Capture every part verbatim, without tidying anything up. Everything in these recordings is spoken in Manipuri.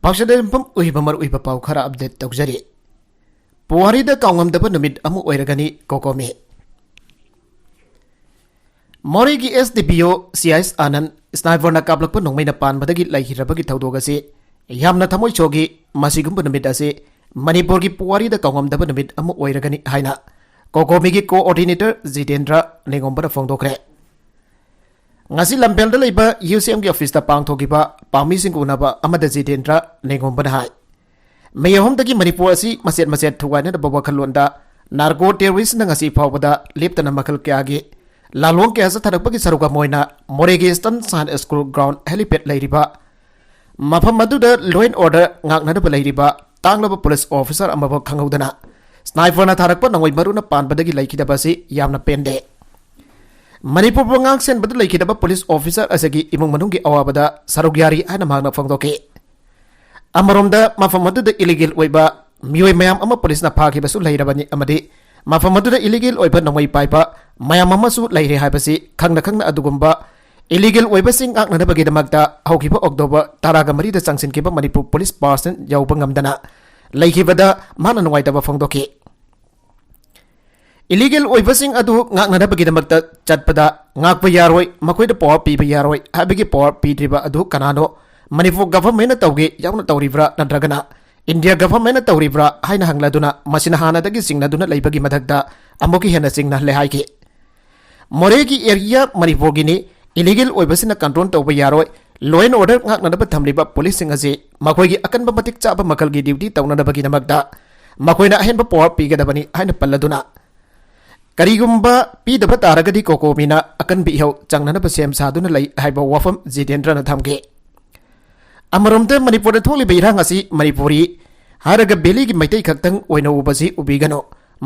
ꯄꯥꯎꯁꯦꯗ ꯌꯨꯝꯐꯝ ꯑꯣꯏꯕ ꯃꯔꯨꯑꯣꯏꯕ ꯄꯥꯎ ꯈꯔ ꯑꯞꯗꯦꯠ ꯇꯧꯖꯔꯤ꯫ ꯄꯨꯋꯥꯔꯤꯗ ꯀꯥꯎꯉꯝꯗꯕ ꯅꯨꯃꯤꯠ ꯑꯃ ꯑꯣꯏꯔꯒꯅꯤ ꯀꯣꯀꯣꯃꯤ꯫ ꯃꯣꯔꯦꯒꯤ ꯑꯦꯁ ꯗꯤ ꯄꯤ ꯑꯣ ꯁꯤ ꯑꯥꯏ ꯑꯦꯁ ꯑꯥꯅꯟ ꯁ꯭ꯅꯥꯏꯄꯔꯅ ꯀꯥꯞꯂꯛꯄ ꯅꯣꯡꯃꯩꯅ ꯄꯥꯟꯕꯗꯒꯤ ꯂꯩꯈꯤꯗ꯭ꯔꯕꯒꯤ ꯊꯧꯗꯣꯛ ꯑꯁꯤ ꯌꯥꯝꯅ ꯊꯃꯣꯏ ꯁꯣꯛꯏ꯫ ꯃꯁꯤꯒꯨꯝꯕ ꯅꯨꯃꯤꯠ ꯑꯁꯤ ꯃꯅꯤꯄꯨꯔꯒꯤ ꯄꯨꯋꯥꯔꯤꯗ ꯀꯥꯎꯉꯝꯗꯕ ꯅꯨꯃꯤꯠ ꯑꯃ ꯑꯣꯏꯔꯒꯅꯤ ꯍꯥꯏꯅ ꯀꯣꯀꯣꯃꯤꯒꯤ ꯀꯣꯑꯣꯔꯗꯤꯅꯦꯇꯔ ꯖꯤꯇꯦꯟꯗ꯭ꯔ ꯅꯤꯉꯣꯝꯕꯅ ꯐꯣꯡꯗꯣꯛꯈ꯭ꯔꯦ꯫ ꯉꯁꯤ ꯂꯝꯐꯦꯜꯗ ꯂꯩꯕ ꯌꯨ ꯁꯤ ꯑꯦꯝꯒꯤ ꯑꯣꯐꯤꯁꯇ ꯄꯥꯡꯊꯣꯛꯈꯤꯕ ꯄꯥꯎꯃꯤꯁꯤꯡꯒ ꯎꯅꯕ ꯑꯃꯗ ꯖꯤꯇꯦꯟꯗ꯭ꯔ ꯅꯤꯉꯣꯝꯕꯅ ꯍꯥꯏ, ꯃꯦ ꯑꯍꯨꯝꯗꯒꯤ ꯃꯅꯤꯄꯨꯔ ꯑꯁꯤ ꯃꯆꯦꯠ ꯃꯆꯦꯠ ꯊꯨꯒꯥꯏꯅꯅꯕ ꯋꯥꯈꯜꯂꯣꯟꯗ ꯅꯥꯔꯀꯣ ꯇꯦꯔꯣꯔꯤꯁꯅ ꯉꯁꯤ ꯐꯥꯎꯕꯗ ꯂꯦꯞꯇꯅ ꯃꯈꯜ ꯀꯌꯥꯒꯤ ꯂꯥꯂꯣꯡ ꯀꯌꯥ ꯆꯠꯊꯔꯛꯄꯒꯤ ꯁꯔꯨꯛ ꯑꯃ ꯑꯣꯏꯅ ꯃꯣꯔꯦꯒꯤ eastern Science school ground helipad ꯂꯩꯔꯤꯕ ꯃꯐꯝ ꯑꯗꯨꯗ law and order ꯉꯥꯛꯅꯅꯕ ꯂꯩꯔꯤꯕ ꯇꯥꯡꯂꯕ ꯄꯨꯂꯤꯁ ꯑꯣꯐꯤꯁꯥꯔ ꯑꯃꯐꯥꯎ ꯈꯪꯍꯧꯗꯅ ꯁ꯭ꯅꯥꯏꯄꯔꯅ ꯊꯥꯔꯛꯄ ꯅꯣꯡꯃꯩ ꯃꯔꯨꯅ ꯄꯥꯟꯕꯗꯒꯤ ꯂꯩꯈꯤꯗꯕ ꯑꯁꯤ ꯌꯥꯝꯅ ꯄꯦꯟꯗꯦ꯫ ꯃꯅꯤꯄꯨꯔꯕꯨ ꯉꯥꯛ ꯁꯦꯟꯕꯗ ꯂꯩꯈꯤꯗꯕ ꯄꯨꯂꯤꯁ ꯑꯣꯐꯤꯁꯥꯔ ꯑꯁꯤꯒꯤ ꯏꯃꯨꯡ ꯃꯅꯨꯡꯒꯤ ꯑꯋꯥꯕꯗ ꯁꯔꯨꯛ ꯌꯥꯔꯤ ꯍꯥꯏꯅ ꯃꯍꯥꯛꯅ ꯐꯣꯡꯗꯣꯛꯈꯤ꯫ ꯑꯃꯔꯣꯝꯗ ꯃꯐꯝ ꯑꯗꯨꯗ ꯏꯂꯤꯒꯦꯜ ꯑꯣꯏꯕ ꯃꯤꯑꯣꯏ ꯃꯌꯥꯝ ꯑꯃ ꯄꯨꯂꯤꯁꯅ ꯐꯥꯈꯤꯕꯁꯨ ꯂꯩꯔꯕꯅꯤ ꯑꯃꯗꯤ ꯃꯐꯝ ꯑꯗꯨꯗ ꯏꯂꯤꯒꯦꯜ ꯑꯣꯏꯕ ꯅꯣꯡꯃꯩ ꯄꯥꯏꯕ ꯃꯌꯥꯝ ꯑꯃꯁꯨ ꯂꯩꯔꯦ ꯍꯥꯏꯕꯁꯤ ꯈꯪꯅ ꯈꯪꯅ ꯑꯗꯨꯒꯨꯝꯕ ꯏꯂꯤꯒꯦꯜ ꯑꯣꯏꯕꯁꯤꯡ ꯉꯥꯛꯅꯅꯕꯒꯤꯗꯃꯛꯇ ꯍꯧꯈꯤꯕ ꯑꯣꯛꯇꯣꯕꯔ ꯇꯔꯥꯒ ꯃꯔꯤꯗ ꯆꯪꯁꯤꯟꯈꯤꯕ ꯃꯅꯤꯄꯨꯔ ꯄꯨꯂꯤꯁ ꯄꯥꯔꯁꯟ ꯌꯧꯕ ꯉꯝꯗꯅ ꯂꯩꯈꯤꯕꯗ ꯃꯍꯥꯛꯅ ꯅꯨꯡꯉꯥꯏꯇꯕ ꯐꯣꯡꯗꯣꯛꯈꯤ꯫ ꯏꯂꯤꯒꯦꯜ ꯑꯣꯏꯕꯁꯤꯡ ꯑꯗꯨ ꯉꯥꯛꯅꯅꯕꯒꯤꯗꯃꯛꯇ ꯆꯠꯄꯗ ꯉꯥꯛꯄ ꯌꯥꯔꯣꯏ, ꯃꯈꯣꯏꯗ ꯄꯥꯋꯔ ꯄꯤꯕ ꯌꯥꯔꯣꯏ ꯍꯥꯏꯕꯒꯤ ꯄꯥꯋꯔ ꯄꯤꯗ꯭ꯔꯤꯕ ꯑꯗꯨ ꯀꯅꯥꯅꯣ? ꯃꯅꯤꯄꯨꯔ ꯒꯚꯔꯟꯃꯦꯟꯠꯅ ꯇꯧꯒꯦ ꯌꯥꯎꯅ ꯇꯧꯔꯤꯕ꯭ꯔꯥ ꯅꯠꯇ꯭ꯔꯒꯅ ꯏꯟꯗꯤꯌꯥ ꯒꯚꯔꯟꯃꯦꯟꯠꯅ ꯇꯧꯔꯤꯕ꯭ꯔꯥ ꯍꯥꯏꯅ ꯍꯪꯂꯗꯨꯅ ꯃꯁꯤꯅ ꯍꯥꯟꯅꯗꯒꯤ ꯆꯤꯡꯅꯗꯨꯅ ꯂꯩꯕꯒꯤ ꯃꯊꯛꯇ ꯑꯃꯨꯛꯀ ꯍꯦꯟꯅ ꯆꯤꯡꯅꯍꯜꯂꯦ ꯍꯥꯏꯈꯤ꯫ ꯃꯣꯔꯦꯒꯤ ꯑꯦꯔꯤꯌꯥ ꯃꯅꯤꯄꯨꯔꯒꯤꯅꯤ, ꯏꯂꯤꯒꯦꯜ ꯑꯣꯏꯕꯁꯤꯅ ꯀꯟꯇ꯭ꯔꯣꯜ ꯇꯧꯕ ꯌꯥꯔꯣꯏ, law and order ꯉꯥꯛꯅꯅꯕ ꯊꯝꯂꯤꯕ ꯄꯨꯂꯤꯁꯁꯤꯡ ꯑꯁꯤ ꯃꯈꯣꯏꯒꯤ ꯑꯀꯟꯕ ꯃꯇꯤꯛ ꯆꯥꯕ ꯃꯈꯜꯒꯤ ꯗ꯭ꯌꯨꯇꯤ ꯇꯧꯅꯅꯕꯒꯤꯗꯃꯛꯇ ꯃꯈꯣꯏꯅ ꯑꯍꯦꯟꯕ ꯄꯥꯋꯔ ꯄꯤꯒꯗꯕꯅꯤ ꯍꯥꯏꯅ ꯄꯜꯂꯗꯨꯅ, ꯀꯔꯤꯒꯨꯝꯕ ꯄꯤꯗꯕ ꯇꯥꯔꯒꯗꯤ ꯀꯣꯀꯣꯃꯤꯅ ꯑꯀꯟꯕ ꯏꯍꯧ ꯆꯪꯅꯅꯕ ꯁꯦꯝ ꯁꯥꯗꯨꯅ ꯂꯩ ꯍꯥꯏꯕ ꯋꯥꯐꯝ ꯖꯤꯇꯦꯟꯗ꯭ꯔꯅ ꯊꯝꯈꯤ꯫ ꯑꯃꯔꯣꯝꯗ ꯃꯅꯤꯄꯨꯔꯗ ꯊꯣꯛꯂꯤꯕ ꯏꯔꯥꯡ ꯑꯁꯤ ꯃꯅꯤꯄꯨꯔꯤ ꯍꯥꯏꯔꯒ ꯚꯦꯂꯤꯒꯤ ꯃꯩꯇꯩ ꯈꯛꯇꯪ ꯑꯣꯏꯅ ꯎꯕꯁꯤ ꯎꯕꯤꯒꯅꯨ꯫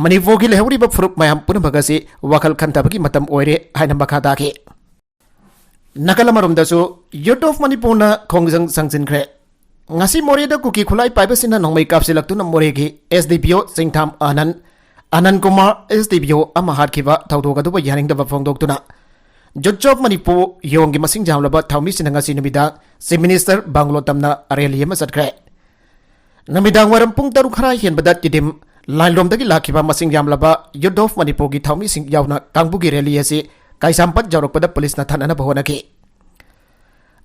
ꯃꯅꯤꯄꯨꯔꯒꯤ ꯂꯩꯍꯧꯔꯤꯕ ꯐꯨꯔꯨꯞ ꯃꯌꯥꯝ ꯄꯨꯝꯅꯃꯛ ꯑꯁꯤ ꯋꯥꯈꯜ ꯈꯟꯊꯕꯒꯤ ꯃꯇꯝ ꯑꯣꯏꯔꯦ ꯍꯥꯏꯅ ꯃꯈꯥ ꯇꯥꯈꯤ꯫ ꯅꯥꯀꯜ ꯑꯃꯔꯣꯝꯗꯁꯨ ꯌꯨꯠ ꯑꯣꯐ ꯃꯅꯤꯄꯨꯔꯅ ꯈꯣꯡꯖꯪ ꯆꯪꯁꯤꯟꯈ꯭ꯔꯦ꯫ ꯉꯁꯤ ꯃꯣꯔꯦꯗ ꯀꯨꯀꯤ ꯈꯨꯠꯂꯥꯏ ꯄꯥꯏꯕꯁꯤꯡꯅ ꯅꯣꯡꯃꯩ ꯀꯥꯞꯁꯤꯜꯂꯛꯇꯨꯅ ꯃꯣꯔꯦꯒꯤ ꯑꯦꯁ ꯗꯤ ꯄꯤ ꯑꯣ ꯆꯤꯡꯊꯥꯝ ꯑꯥꯅꯟ, ꯑꯥꯅꯟ ꯀꯨꯃꯥꯔ, ꯑꯦꯁ ꯗꯤ ꯄꯤ ꯑꯣ ꯑꯃ ꯍꯥꯠꯈꯤꯕ ꯊꯧꯗꯣꯛ ꯑꯗꯨꯕꯨ ꯌꯥꯅꯤꯡꯗꯕ ꯐꯣꯡꯗꯣꯛꯇꯨꯅ Youth of Manipur ꯌꯣꯡꯒꯤ ꯃꯁꯤꯡ ꯌꯥꯝꯂꯕ ꯊꯧꯃꯤꯁꯤꯡꯅ ꯉꯁꯤ ꯅꯨꯃꯤꯗꯥꯡ Chief Minister ꯕꯪꯒ꯭ꯂꯣ ꯇꯝꯅ rally ꯑꯃ ꯆꯠꯈ꯭ꯔꯦ꯫ ꯅꯨꯃꯤꯗꯥꯡ ꯋꯥꯏꯔꯝ ꯄꯨꯡ ꯇꯔꯨꯛ ꯈꯔ ꯍꯦꯟꯕꯗ ꯇꯤꯗꯤꯝ ꯂꯥꯏꯟꯂꯣꯝꯗꯒꯤ ꯂꯥꯛꯈꯤꯕ ꯃꯁꯤꯡ ꯌꯥꯝꯂꯕ Youth of ꯃꯅꯤꯄꯨꯔꯒꯤ ꯊꯧꯃꯤꯁꯤꯡ ꯌꯥꯎꯅ ꯀꯥꯡꯕꯨꯒꯤ rally ꯑꯁꯤ ꯀꯩꯁꯥꯝꯄꯥꯠ ꯌꯧꯔꯛꯄꯗ ꯄꯨꯂꯤꯁꯅ ꯊꯠꯅꯅꯕ ꯍꯣꯠꯅꯈꯤ꯫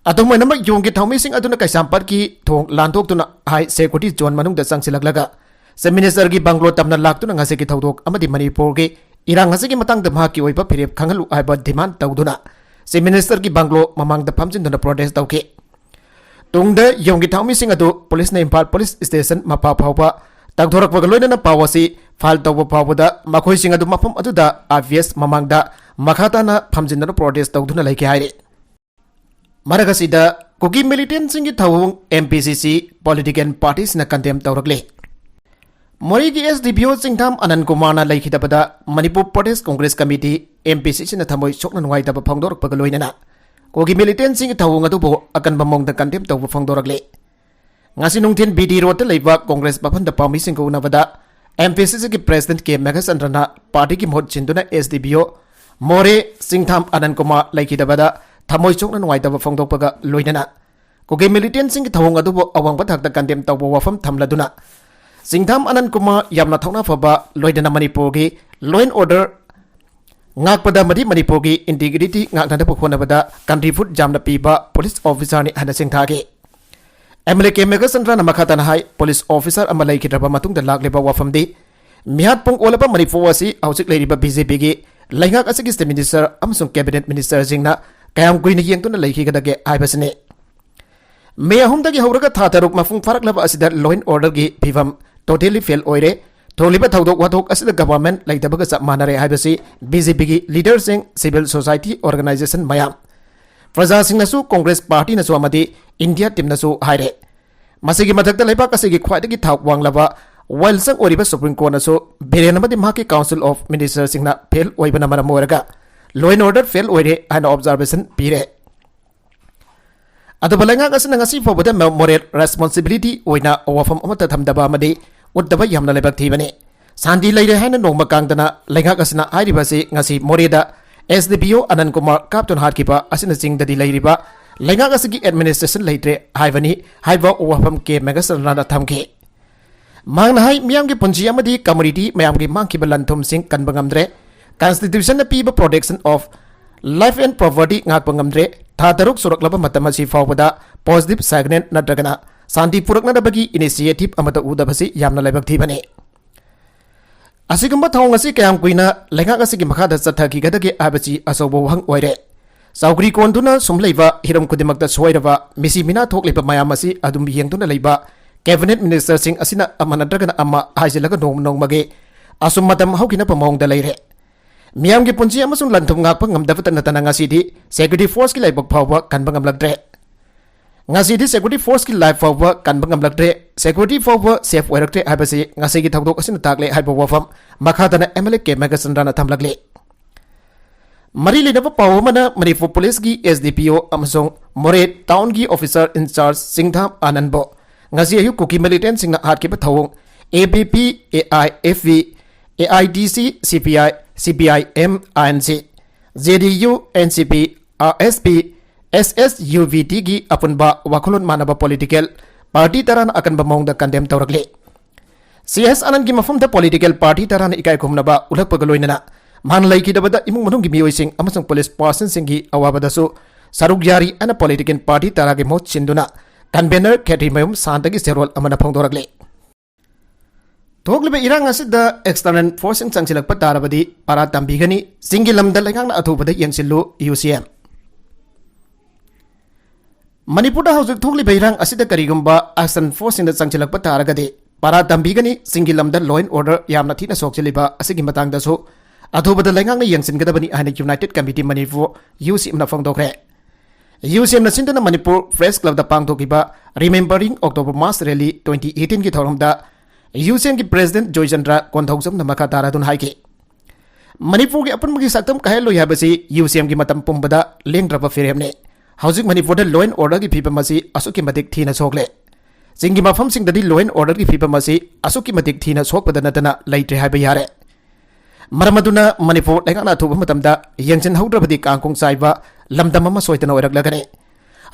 ꯑꯗꯨꯝ ꯑꯣꯏꯅꯃꯛ, ꯌꯣꯡꯒꯤ ꯊꯧꯃꯤꯁꯤꯡ ꯑꯗꯨꯅ ꯀꯩꯁꯥꯝꯄꯥꯠꯀꯤ ꯊꯣꯡ ꯂꯥꯟꯊꯣꯛꯇꯨꯅ high security zone ꯃꯅꯨꯡꯗ ꯆꯪꯁꯤꯜꯂꯛꯂꯒ Chief Minister ꯒꯤ ꯕꯪꯒ꯭ꯂꯣ ꯇꯝꯅ ꯂꯥꯛꯇꯨꯅ ꯉꯁꯤꯒꯤ ꯊꯧꯗꯣꯛ ꯑꯃꯗꯤ ꯃꯅꯤꯄꯨꯔꯒꯤ ꯏꯔꯥꯡ ꯑꯁꯤꯒꯤ ꯃꯇꯥꯡꯗ ꯃꯍꯥꯛꯀꯤ ꯑꯣꯏꯕ ꯐꯤꯔꯦꯞ ꯈꯪꯍꯜꯂꯨ ꯍꯥꯏꯕ demand ꯇꯧꯗꯨꯅ Chief Minister ꯒꯤ ꯕꯪꯒ꯭ꯂꯣ ꯃꯃꯥꯡꯗ ꯐꯝꯖꯤꯟꯗꯨꯅ protest ꯇꯧꯈꯤ꯫ ꯇꯨꯡꯗ ꯌꯣꯡꯒꯤ ꯊꯧꯃꯤꯁꯤꯡ ꯑꯗꯨ ꯄꯨꯂꯤꯁꯅ ꯏꯝꯐꯥꯜ ꯄꯨꯂꯤꯁ ꯁ꯭ꯇꯦꯁꯟ ꯃꯄꯥ ꯐꯥꯎꯕ ꯇꯧꯊꯣꯔꯛꯄꯒ ꯂꯣꯏꯅꯅ ꯄꯥꯎ ꯑꯁꯤ file ꯇꯧꯕ ꯐꯥꯎꯕꯗ ꯃꯈꯣꯏꯁꯤꯡ ꯑꯗꯨ ꯃꯐꯝ ꯑꯗꯨꯗ I P S ꯃꯃꯥꯡꯗ ꯃꯈꯥ ꯇꯥꯅ ꯐꯝꯖꯤꯟꯗꯨꯅ protest ꯇꯧꯗꯨꯅ ꯂꯩꯈꯤ ꯍꯥꯏꯔꯤ꯫ ꯃꯔꯛ ꯑꯁꯤꯗ, ꯀꯨꯀꯤ militant ꯁꯤꯡꯒꯤ ꯊꯧꯑꯣꯡ M P C C political party ꯁꯤꯡꯅ condemn ꯇꯧꯔꯛꯂꯤ꯫ ꯃꯣꯔꯦꯒꯤ S D P O Chingtham Anan ꯀꯨꯃꯥꯔꯅ ꯂꯩꯈꯤꯗꯕꯗ Manipur Pradesh Congress committee, M P C C ꯅ ꯊꯃꯣꯏ ꯁꯣꯛꯅ ꯅꯨꯡꯉꯥꯏꯇꯕ ꯐꯣꯡꯗꯣꯔꯛꯄꯒ ꯂꯣꯏꯅꯅ ꯀꯨꯀꯤ militant ꯁꯤꯡꯒꯤ ꯊꯧꯑꯣꯡ ꯑꯗꯨꯕꯨ ꯑꯀꯟꯕ ꯃꯑꯣꯡꯗ condemn ꯇꯧꯕ ꯐꯣꯡꯗꯣꯔꯛꯂꯤ꯫ ꯉꯁꯤ ꯅꯨꯡꯊꯤꯜ B D Road ꯇ ꯂꯩꯕ Congress ꯚꯕꯟꯗ ꯄꯥꯎꯃꯤꯁꯤꯡꯒ ꯎꯅꯕꯗ M P C C ꯒꯤ President K ꯃꯦꯘꯆꯟꯗ꯭ꯔꯅ party ꯒꯤ ꯃꯍꯨꯠ ꯁꯤꯟꯗꯨꯅ S D P O ꯃꯣꯔꯦ ꯆꯤꯡꯊꯥꯝ ꯑꯅꯟ ꯀꯨꯃꯥꯔ ꯂꯩꯈꯤꯗꯕꯗ ꯊꯃꯣꯏ ꯁꯣꯛꯅ ꯅꯨꯡꯉꯥꯏꯇꯕ ꯐꯣꯡꯗꯣꯛꯄꯒ ꯂꯣꯏꯅꯅ ꯀꯨꯀꯤ militant ꯁꯤꯡꯒꯤ ꯊꯧꯑꯣꯡ ꯑꯗꯨꯕꯨ ꯑꯋꯥꯡꯕ ꯊꯥꯛꯇ condemn ꯇꯧꯕ ꯋꯥꯐꯝ ꯊꯝꯂꯗꯨꯅ, ꯆꯤꯡꯊꯥꯝ ꯑꯅꯟ ꯀꯨꯃꯥꯔ ꯌꯥꯝꯅ ꯊꯧꯅꯥ ꯐꯕ, ꯂꯣꯏꯅꯅ ꯃꯅꯤꯄꯨꯔꯒꯤ law and order ꯉꯥꯛꯄꯗ ꯑꯃꯗꯤ ꯃꯅꯤꯄꯨꯔꯒꯤ integrity ꯉꯥꯛꯅꯅꯕ ꯍꯣꯠꯅꯕꯗ contribute ꯌꯥꯝꯅ ꯄꯤꯕ police officer ꯅꯤ ꯍꯥꯏꯅ ꯁꯤꯡꯊꯥꯈꯤ꯫ M L A K ꯃꯦꯘꯆꯟꯗ꯭ꯔꯅ ꯃꯈꯥ ꯇꯥꯅ ꯍꯥꯏ, police officer ꯑꯃ ꯂꯩꯈꯤꯗ꯭ꯔꯕ ꯃꯇꯨꯡꯗ ꯂꯥꯛꯂꯤꯕ ꯋꯥꯐꯝꯗꯤ ꯃꯤꯍꯥꯠ ꯄꯨꯡ ꯑꯣꯜꯂꯕ ꯃꯅꯤꯄꯨꯔ ꯑꯁꯤ ꯍꯧꯖꯤꯛ ꯂꯩꯔꯤꯕ B J P ꯒꯤ ꯂꯩꯉꯥꯛ ꯑꯁꯤꯒꯤ Chief Minister ꯑꯃꯁꯨꯡ cabinet minister ꯁꯤꯡꯅ ꯀꯌꯥꯝ ꯀꯨꯏꯅ ꯌꯦꯡꯗꯨꯅ ꯂꯩꯈꯤꯒꯗꯒꯦ ꯍꯥꯏꯕꯁꯤꯅꯤ꯫ ꯃꯦ ꯑꯍꯨꯝꯗꯒꯤ ꯍꯧꯔꯒ ꯊꯥ ꯇꯔꯨꯛ ꯃꯄꯨꯡ ꯐꯥꯔꯛꯂꯕ ꯑꯁꯤꯗ law and order ꯒꯤ ꯐꯤꯕꯝ totally fail ꯑꯣꯏꯔꯦ꯫ ꯊꯣꯛꯂꯤꯕ ꯊꯧꯗꯣꯛ ꯋꯥꯊꯣꯛ ꯑꯁꯤꯗ government ꯂꯩꯇꯕꯒ ꯆꯞ ꯃꯥꯟꯅꯔꯦ ꯍꯥꯏꯕꯁꯤ B J P ꯒꯤ leader ꯁꯤꯡ, civil society organization ꯃꯌꯥꯝ, ꯄ꯭ꯔꯖꯥꯁꯤꯡꯅꯁꯨ, ꯀꯣꯡꯒ꯭ꯔꯦꯁ party ꯅꯁꯨ ꯑꯃꯗꯤ India team ꯅꯁꯨ ꯍꯥꯏꯔꯦ꯫ ꯃꯁꯤꯒꯤ ꯃꯊꯛꯇ ꯂꯩꯕꯥꯛ ꯑꯁꯤꯒꯤ ꯈ꯭ꯋꯥꯏꯗꯒꯤ ꯊꯥꯛ ꯋꯥꯡꯂꯕ ꯋꯥꯌꯦꯜꯁꯪ ꯑꯣꯏꯔꯤꯕ Supreme Court ꯅꯁꯨ ꯕꯤꯔꯦꯟ ꯑꯃꯗꯤ ꯃꯍꯥꯛꯀꯤ Council of Minister ꯁꯤꯡꯅ fail ꯑꯣꯏꯕꯅ ꯃꯔꯝ ꯑꯣꯏꯔꯒ law and order fail ꯑꯣꯏꯔꯦ ꯍꯥꯏꯅ observation ꯄꯤꯔꯦ꯫ ꯑꯗꯨꯕꯨ ꯂꯩꯉꯥꯛ ꯑꯁꯤꯅ ꯉꯁꯤ ꯐꯥꯎꯕꯗ moral responsibility ꯑꯣꯏꯅ ꯋꯥꯐꯝ ꯑꯃꯠꯇ ꯊꯝꯗꯕ ꯑꯃꯗꯤ ꯎꯠꯇꯕ ꯌꯥꯝꯅ ꯂꯥꯏꯕꯛ ꯊꯤꯕꯅꯤ꯫ ꯁꯥꯟꯇꯤ ꯂꯩꯔꯦ ꯍꯥꯏꯅ ꯅꯣꯡꯃ ꯀꯥꯡꯗꯅ ꯂꯩꯉꯥꯛ ꯑꯁꯤꯅ ꯍꯥꯏꯔꯤꯕ ꯑꯁꯤ ꯉꯁꯤ ꯃꯣꯔꯦꯗ ꯑꯦꯁ ꯗꯤ ꯄꯤ ꯑꯣ ꯑꯅꯟ ꯀꯨꯃꯥꯔ ꯀꯥꯞꯇꯨꯅ ꯍꯥꯠꯈꯤꯕ ꯑꯁꯤꯅꯆꯤꯡꯗꯗꯤ ꯂꯩꯔꯤꯕ ꯂꯩꯉꯥꯛ ꯑꯁꯤꯒꯤ administration ꯂꯩꯇ꯭ꯔꯦ ꯍꯥꯏꯕꯅꯤ ꯍꯥꯏꯕ ꯋꯥꯐꯝ ꯀꯦ ꯃꯦꯘꯆꯟꯗ꯭ꯔꯅ ꯊꯝꯈꯤ꯫ ꯃꯍꯥꯛꯅ ꯍꯥꯏ, ꯃꯤꯌꯥꯝꯒꯤ ꯄꯨꯟꯁꯤ ꯑꯃꯗꯤ commodity ꯃꯌꯥꯝꯒꯤ ꯃꯥꯡꯈꯤꯕ ꯂꯟ ꯊꯨꯝꯁꯤꯡ ꯀꯟꯕ ꯉꯝꯗ꯭ꯔꯦ, constitution ꯅ ꯄꯤꯕ protection of life and property ꯉꯥꯛꯄ ꯉꯝꯗ꯭ꯔꯦ, ꯊꯥ ꯇꯔꯨꯛ ꯁꯨꯔꯛꯂꯕ ꯃꯇꯝ ꯑꯁꯤ ꯐꯥꯎꯕꯗ positive sign ꯅꯠꯇ꯭ꯔꯒꯅ ꯁꯥꯟꯇꯤ ꯄꯨꯔꯛꯅꯅꯕꯒꯤ initiative ꯑꯃꯠꯇ ꯎꯗꯕꯁꯤ ꯌꯥꯝꯅ ꯂꯥꯏꯕꯛ ꯊꯤꯕꯅꯤ꯫ ꯑꯁꯤꯒꯨꯝꯕ ꯊꯧꯑꯣꯡ ꯑꯁꯤ ꯀꯌꯥꯝ ꯀꯨꯏꯅ ꯂꯩꯉꯥꯛ ꯑꯁꯤꯒꯤ ꯃꯈꯥꯗ ꯆꯠꯊꯈꯤꯒꯗꯒꯦ ꯍꯥꯏꯕꯁꯤ ꯑꯆꯧꯕ ꯋꯥꯍꯪ ꯑꯣꯏꯔꯦ꯫ ꯆꯧꯀ꯭ꯔꯤ ꯀꯣꯟꯗꯨꯅ ꯁꯨꯝ ꯂꯩꯕ, ꯍꯤꯔꯝ ꯈꯨꯗꯤꯡꯃꯛꯇ ꯁꯣꯏꯔꯕ, ꯃꯤꯁꯤ ꯃꯤꯅꯥ ꯊꯣꯛꯂꯤꯕ ꯃꯌꯥꯝ ꯑꯁꯤ ꯑꯗꯨꯝ ꯌꯦꯡꯗꯨꯅ ꯂꯩꯕ cabinet minister ꯁꯤꯡ ꯑꯁꯤꯅ ꯑꯃ ꯅꯠꯇ꯭ꯔꯒꯅ ꯑꯃ ꯍꯥꯏꯖꯤꯜꯂꯒ ꯅꯣꯡꯃ ꯅꯣꯡꯃꯒꯤ ꯑꯁꯨꯝ ꯃꯇꯝ ꯍꯧꯈꯤꯅꯕ ꯃꯑꯣꯡꯗ ꯂꯩꯔꯦ꯫ ꯃꯤꯌꯥꯝꯒꯤ ꯄꯨꯟꯁꯤ ꯑꯃꯁꯨꯡ ꯂꯟ ꯊꯨꯝ ꯉꯥꯛꯄ ꯉꯝꯗꯕꯇ ꯅꯠꯇꯅ ꯉꯁꯤꯗꯤ security force ꯀꯤ ꯂꯥꯏꯕꯛ ꯐꯥꯎꯕ ꯀꯟꯕ ꯉꯝꯂꯛꯇ꯭ꯔꯦ꯫ ꯉꯁꯤꯗꯤ security force ꯀꯤ life ꯐꯥꯎꯕ ꯀꯟꯕ ꯉꯝꯂꯛꯇ꯭ꯔꯦ, security ꯐꯥꯎꯕ safe ꯑꯣꯏꯔꯛꯇ꯭ꯔꯦ ꯍꯥꯏꯕꯁꯤ ꯉꯁꯤꯒꯤ ꯊꯧꯗꯣꯛ ꯑꯁꯤꯅ ꯇꯥꯛꯂꯦ ꯍꯥꯏꯕ ꯋꯥꯐꯝ ꯃꯈꯥ ꯇꯥꯅ ꯑꯦꯝ ꯑꯦꯜ ꯑꯦ ꯀꯦ ꯃꯦꯘꯆꯟꯗ꯭ꯔꯅ ꯊꯝꯂꯛꯂꯤ꯫ ꯃꯔꯤ ꯂꯩꯅꯕ ꯄꯥꯎ ꯑꯃꯅ ꯃꯅꯤꯄꯨꯔ ꯄꯨꯂꯤꯁꯀꯤ ꯑꯦꯁ ꯗꯤ ꯄꯤ ꯑꯣ ꯑꯃꯁꯨꯡ ꯃꯣꯔꯦ ꯇꯥꯎꯟꯒꯤ officer in charge ꯆꯤꯡꯊꯥꯝ ꯑꯥꯅꯟꯕꯨ ꯉꯁꯤ ꯑꯌꯨꯛ ꯀꯨꯀꯤ militant ꯁꯤꯡꯅ ꯍꯥꯠꯈꯤꯕ ꯊꯧꯑꯣꯡ A B P, A I F B, A I D C, C P I, C P I M, I N C, J D U, N C P, R S P, S S U V ꯇꯤꯒꯤ ꯑꯄꯨꯟꯕ ꯋꯥꯈꯜꯂꯣꯟ ꯃꯥꯟꯅꯕ political party ꯇꯔꯥꯅ ꯑꯀꯟꯕ ꯃꯑꯣꯡꯗ condemn ꯇꯧꯔꯛꯂꯤ꯫ ꯁꯤ ꯑꯦꯁ ꯑꯥꯅꯟꯒꯤ ꯃꯐꯝꯗ political party ꯇꯔꯥꯅ ꯏꯀꯥꯏ ꯈꯨꯝꯅꯕ ꯎꯠꯂꯛꯄꯒ ꯂꯣꯏꯅꯅ ꯃꯍꯥꯛꯅ ꯂꯩꯈꯤꯗꯕꯗ ꯏꯃꯨꯡ ꯃꯅꯨꯡꯒꯤ ꯃꯤꯑꯣꯏꯁꯤꯡ ꯑꯃꯁꯨꯡ police person ꯁꯤꯡꯒꯤ ꯑꯋꯥꯕꯗꯁꯨ ꯁꯔꯨꯛ ꯌꯥꯔꯤ ꯍꯥꯏꯅ political party ꯇꯔꯥꯒꯤ ꯃꯍꯨꯠ ꯁꯤꯟꯗꯨꯅ convener ꯈꯦꯇ꯭ꯔꯤꯃꯌꯨꯝ ꯁꯥꯟꯇꯒꯤ ꯆꯦꯔꯣꯜ ꯑꯃꯅ ꯐꯣꯡꯗꯣꯔꯛꯂꯤ꯫ ꯊꯣꯛꯂꯤꯕ ꯏꯔꯥꯡ ꯑꯁꯤꯗ external force ꯁꯤꯡ ꯆꯪꯁꯤꯜꯂꯛꯄ ꯇꯥꯔꯕꯗꯤ ꯄꯔꯥ ꯇꯝꯕꯤꯒꯅꯤ, ꯆꯤꯡꯒꯤ ꯂꯝꯗ ꯂꯩꯉꯥꯛꯅ ꯑꯊꯨꯕꯗ ꯌꯦꯡꯁꯤꯜꯂꯨ, ꯌꯨ ꯁꯤ ꯑꯦꯝ꯫ ꯃꯅꯤꯄꯨꯔꯗ ꯍꯧꯖꯤꯛ ꯊꯣꯛꯂꯤꯕ ꯏꯔꯥꯡ ꯑꯁꯤꯗ ꯀꯔꯤꯒꯨꯝꯕ external force ꯁꯤꯡꯅ ꯆꯪꯁꯤꯜꯂꯛꯄ ꯇꯥꯔꯒꯗꯤ ꯄꯔꯥ ꯇꯝꯕꯤꯒꯅꯤ, ꯆꯤꯡꯒꯤ ꯂꯝꯗ law and order ꯌꯥꯝꯅ ꯊꯤꯅ ꯁꯣꯛꯆꯤꯜꯂꯤꯕ ꯑꯁꯤꯒꯤ ꯃꯇꯥꯡꯗꯁꯨ ꯑꯊꯨꯕꯗ ꯂꯩꯉꯥꯛꯅ ꯌꯦꯡꯁꯤꯟꯒꯗꯕꯅꯤ ꯍꯥꯏꯅ United Committee Manipur, ꯌꯨ ꯁꯤ ꯑꯦꯝꯅ ꯐꯣꯡꯗꯣꯛꯈ꯭ꯔꯦ꯫ ꯌꯨ ꯁꯤ ꯑꯦꯝꯅ ꯁꯤꯟꯗꯨꯅ ꯃꯅꯤꯄꯨꯔ Press Club ꯇ ꯄꯥꯡꯊꯣꯛꯈꯤꯕ Remembering October March Rally twenty eighteen ꯒꯤ ꯊꯧꯔꯝꯗ ꯌꯨ ꯁꯤ ꯑꯦꯝꯒꯤ president ꯖꯣꯏꯆꯟꯗ꯭ꯔ ꯀꯣꯟꯊꯧꯖꯝꯅ ꯃꯈꯥ ꯇꯥꯔꯗꯨꯅ ꯍꯥꯏꯈꯤ, ꯃꯅꯤꯄꯨꯔꯒꯤ ꯑꯄꯨꯟꯕꯒꯤ ꯁꯛꯇꯝ ꯀꯥꯏꯍꯜꯂꯣꯏ ꯍꯥꯏꯕꯁꯤ ꯌꯨ ꯁꯤ ꯑꯦꯝꯒꯤ ꯃꯇꯝ ꯄꯨꯝꯕꯗ ꯂꯦꯡꯗ꯭ꯔꯕ ꯐꯤꯔꯦꯞꯅꯤ꯫ ꯍꯧꯖꯤꯛ ꯃꯅꯤꯄꯨꯔꯗ law and order ꯒꯤ ꯐꯤꯕꯝ ꯑꯁꯤ ꯑꯁꯨꯛꯀꯤ ꯃꯇꯤꯛ ꯊꯤꯅ ꯁꯣꯛꯂꯦ꯫ ꯆꯤꯡꯒꯤ ꯃꯐꯝꯁꯤꯡꯗꯗꯤ law and order ꯒꯤ ꯐꯤꯕꯝ ꯑꯁꯤ ꯑꯁꯨꯛꯀꯤ ꯃꯇꯤꯛ ꯊꯤꯅ ꯁꯣꯛꯄꯗ ꯅꯠꯇꯅ ꯂꯩꯇ꯭ꯔꯦ ꯍꯥꯏꯕ ꯌꯥꯔꯦ꯫ ꯃꯔꯝ ꯑꯗꯨꯅ ꯃꯅꯤꯄꯨꯔ ꯂꯩꯉꯥꯛꯅ ꯑꯊꯨꯕ ꯃꯇꯝꯗ ꯌꯦꯡꯁꯤꯟꯍꯧꯗ꯭ꯔꯕꯗꯤ ꯀꯥꯡꯈꯣꯡ ꯆꯥꯏꯕ ꯂꯝꯗꯝ ꯑꯃ ꯁꯣꯏꯗꯅ ꯑꯣꯏꯔꯛꯂꯒꯅꯤ꯫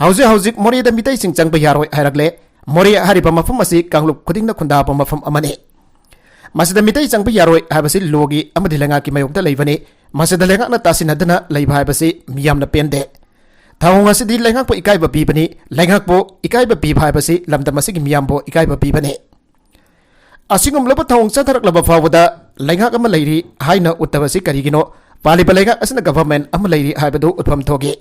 ꯍꯧꯖꯤꯛ ꯍꯧꯖꯤꯛ ꯃꯣꯔꯦꯗ ꯃꯤꯇꯩꯁꯤꯡ ꯆꯪꯕ ꯌꯥꯔꯣꯏ ꯍꯥꯏꯔꯛꯂꯦ꯫ ꯃꯣꯔꯦ ꯍꯥꯏꯔꯤꯕ ꯃꯐꯝ ꯑꯁꯤ ꯀꯥꯡꯂꯨꯞ ꯈꯨꯗꯤꯡꯅ ꯈꯨꯟꯗꯥꯕ ꯃꯐꯝ ꯑꯃꯅꯤ꯫ ꯃꯁꯤꯗ ꯃꯤꯇꯩ ꯆꯪꯕ ꯌꯥꯔꯣꯏ ꯍꯥꯏꯕꯁꯤ ꯂꯣꯒꯤ ꯑꯃꯗꯤ ꯂꯩꯉꯥꯛꯀꯤ ꯃꯥꯌꯣꯛꯇ ꯂꯩꯕꯅꯤ꯫ ꯃꯁꯤꯗ ꯂꯩꯉꯥꯛꯅ ꯇꯥꯁꯤꯟꯅꯗꯅ ꯂꯩꯕ ꯍꯥꯏꯕꯁꯤ ꯃꯤꯌꯥꯝꯅ ꯄꯦꯟꯗꯦ꯫ ꯊꯧꯑꯣꯡ ꯑꯁꯤꯗꯤ ꯂꯩꯉꯥꯛꯄꯨ ꯏꯀꯥꯏꯕ ꯄꯤꯕꯅꯤ꯫ ꯂꯩꯉꯥꯛꯄꯨ ꯏꯀꯥꯏꯕ ꯄꯤꯕ ꯍꯥꯏꯕꯁꯤ ꯂꯝꯗꯝ ꯑꯁꯤꯒꯤ ꯃꯤꯌꯥꯝꯕꯨ ꯏꯀꯥꯏꯕ ꯄꯤꯕꯅꯤ꯫ ꯑꯁꯤꯒꯨꯝꯂꯕ ꯊꯧꯑꯣꯡ ꯆꯠꯊꯔꯛꯂꯕ ꯐꯥꯎꯕꯗ ꯂꯩꯉꯥꯛ ꯑꯃ ꯂꯩꯔꯤ ꯍꯥꯏꯅ ꯎꯠꯇꯕꯁꯤ ꯀꯔꯤꯒꯤꯅꯣ? ꯄꯥꯜꯂꯤꯕ ꯂꯩꯉꯥꯛ ꯑꯁꯤꯅ ꯒꯚꯔꯟꯃꯦꯟꯠ ꯑꯃ ꯂꯩꯔꯤ ꯍꯥꯏꯕꯗꯨ ꯎꯠꯐꯝ ꯊꯣꯛꯏ꯫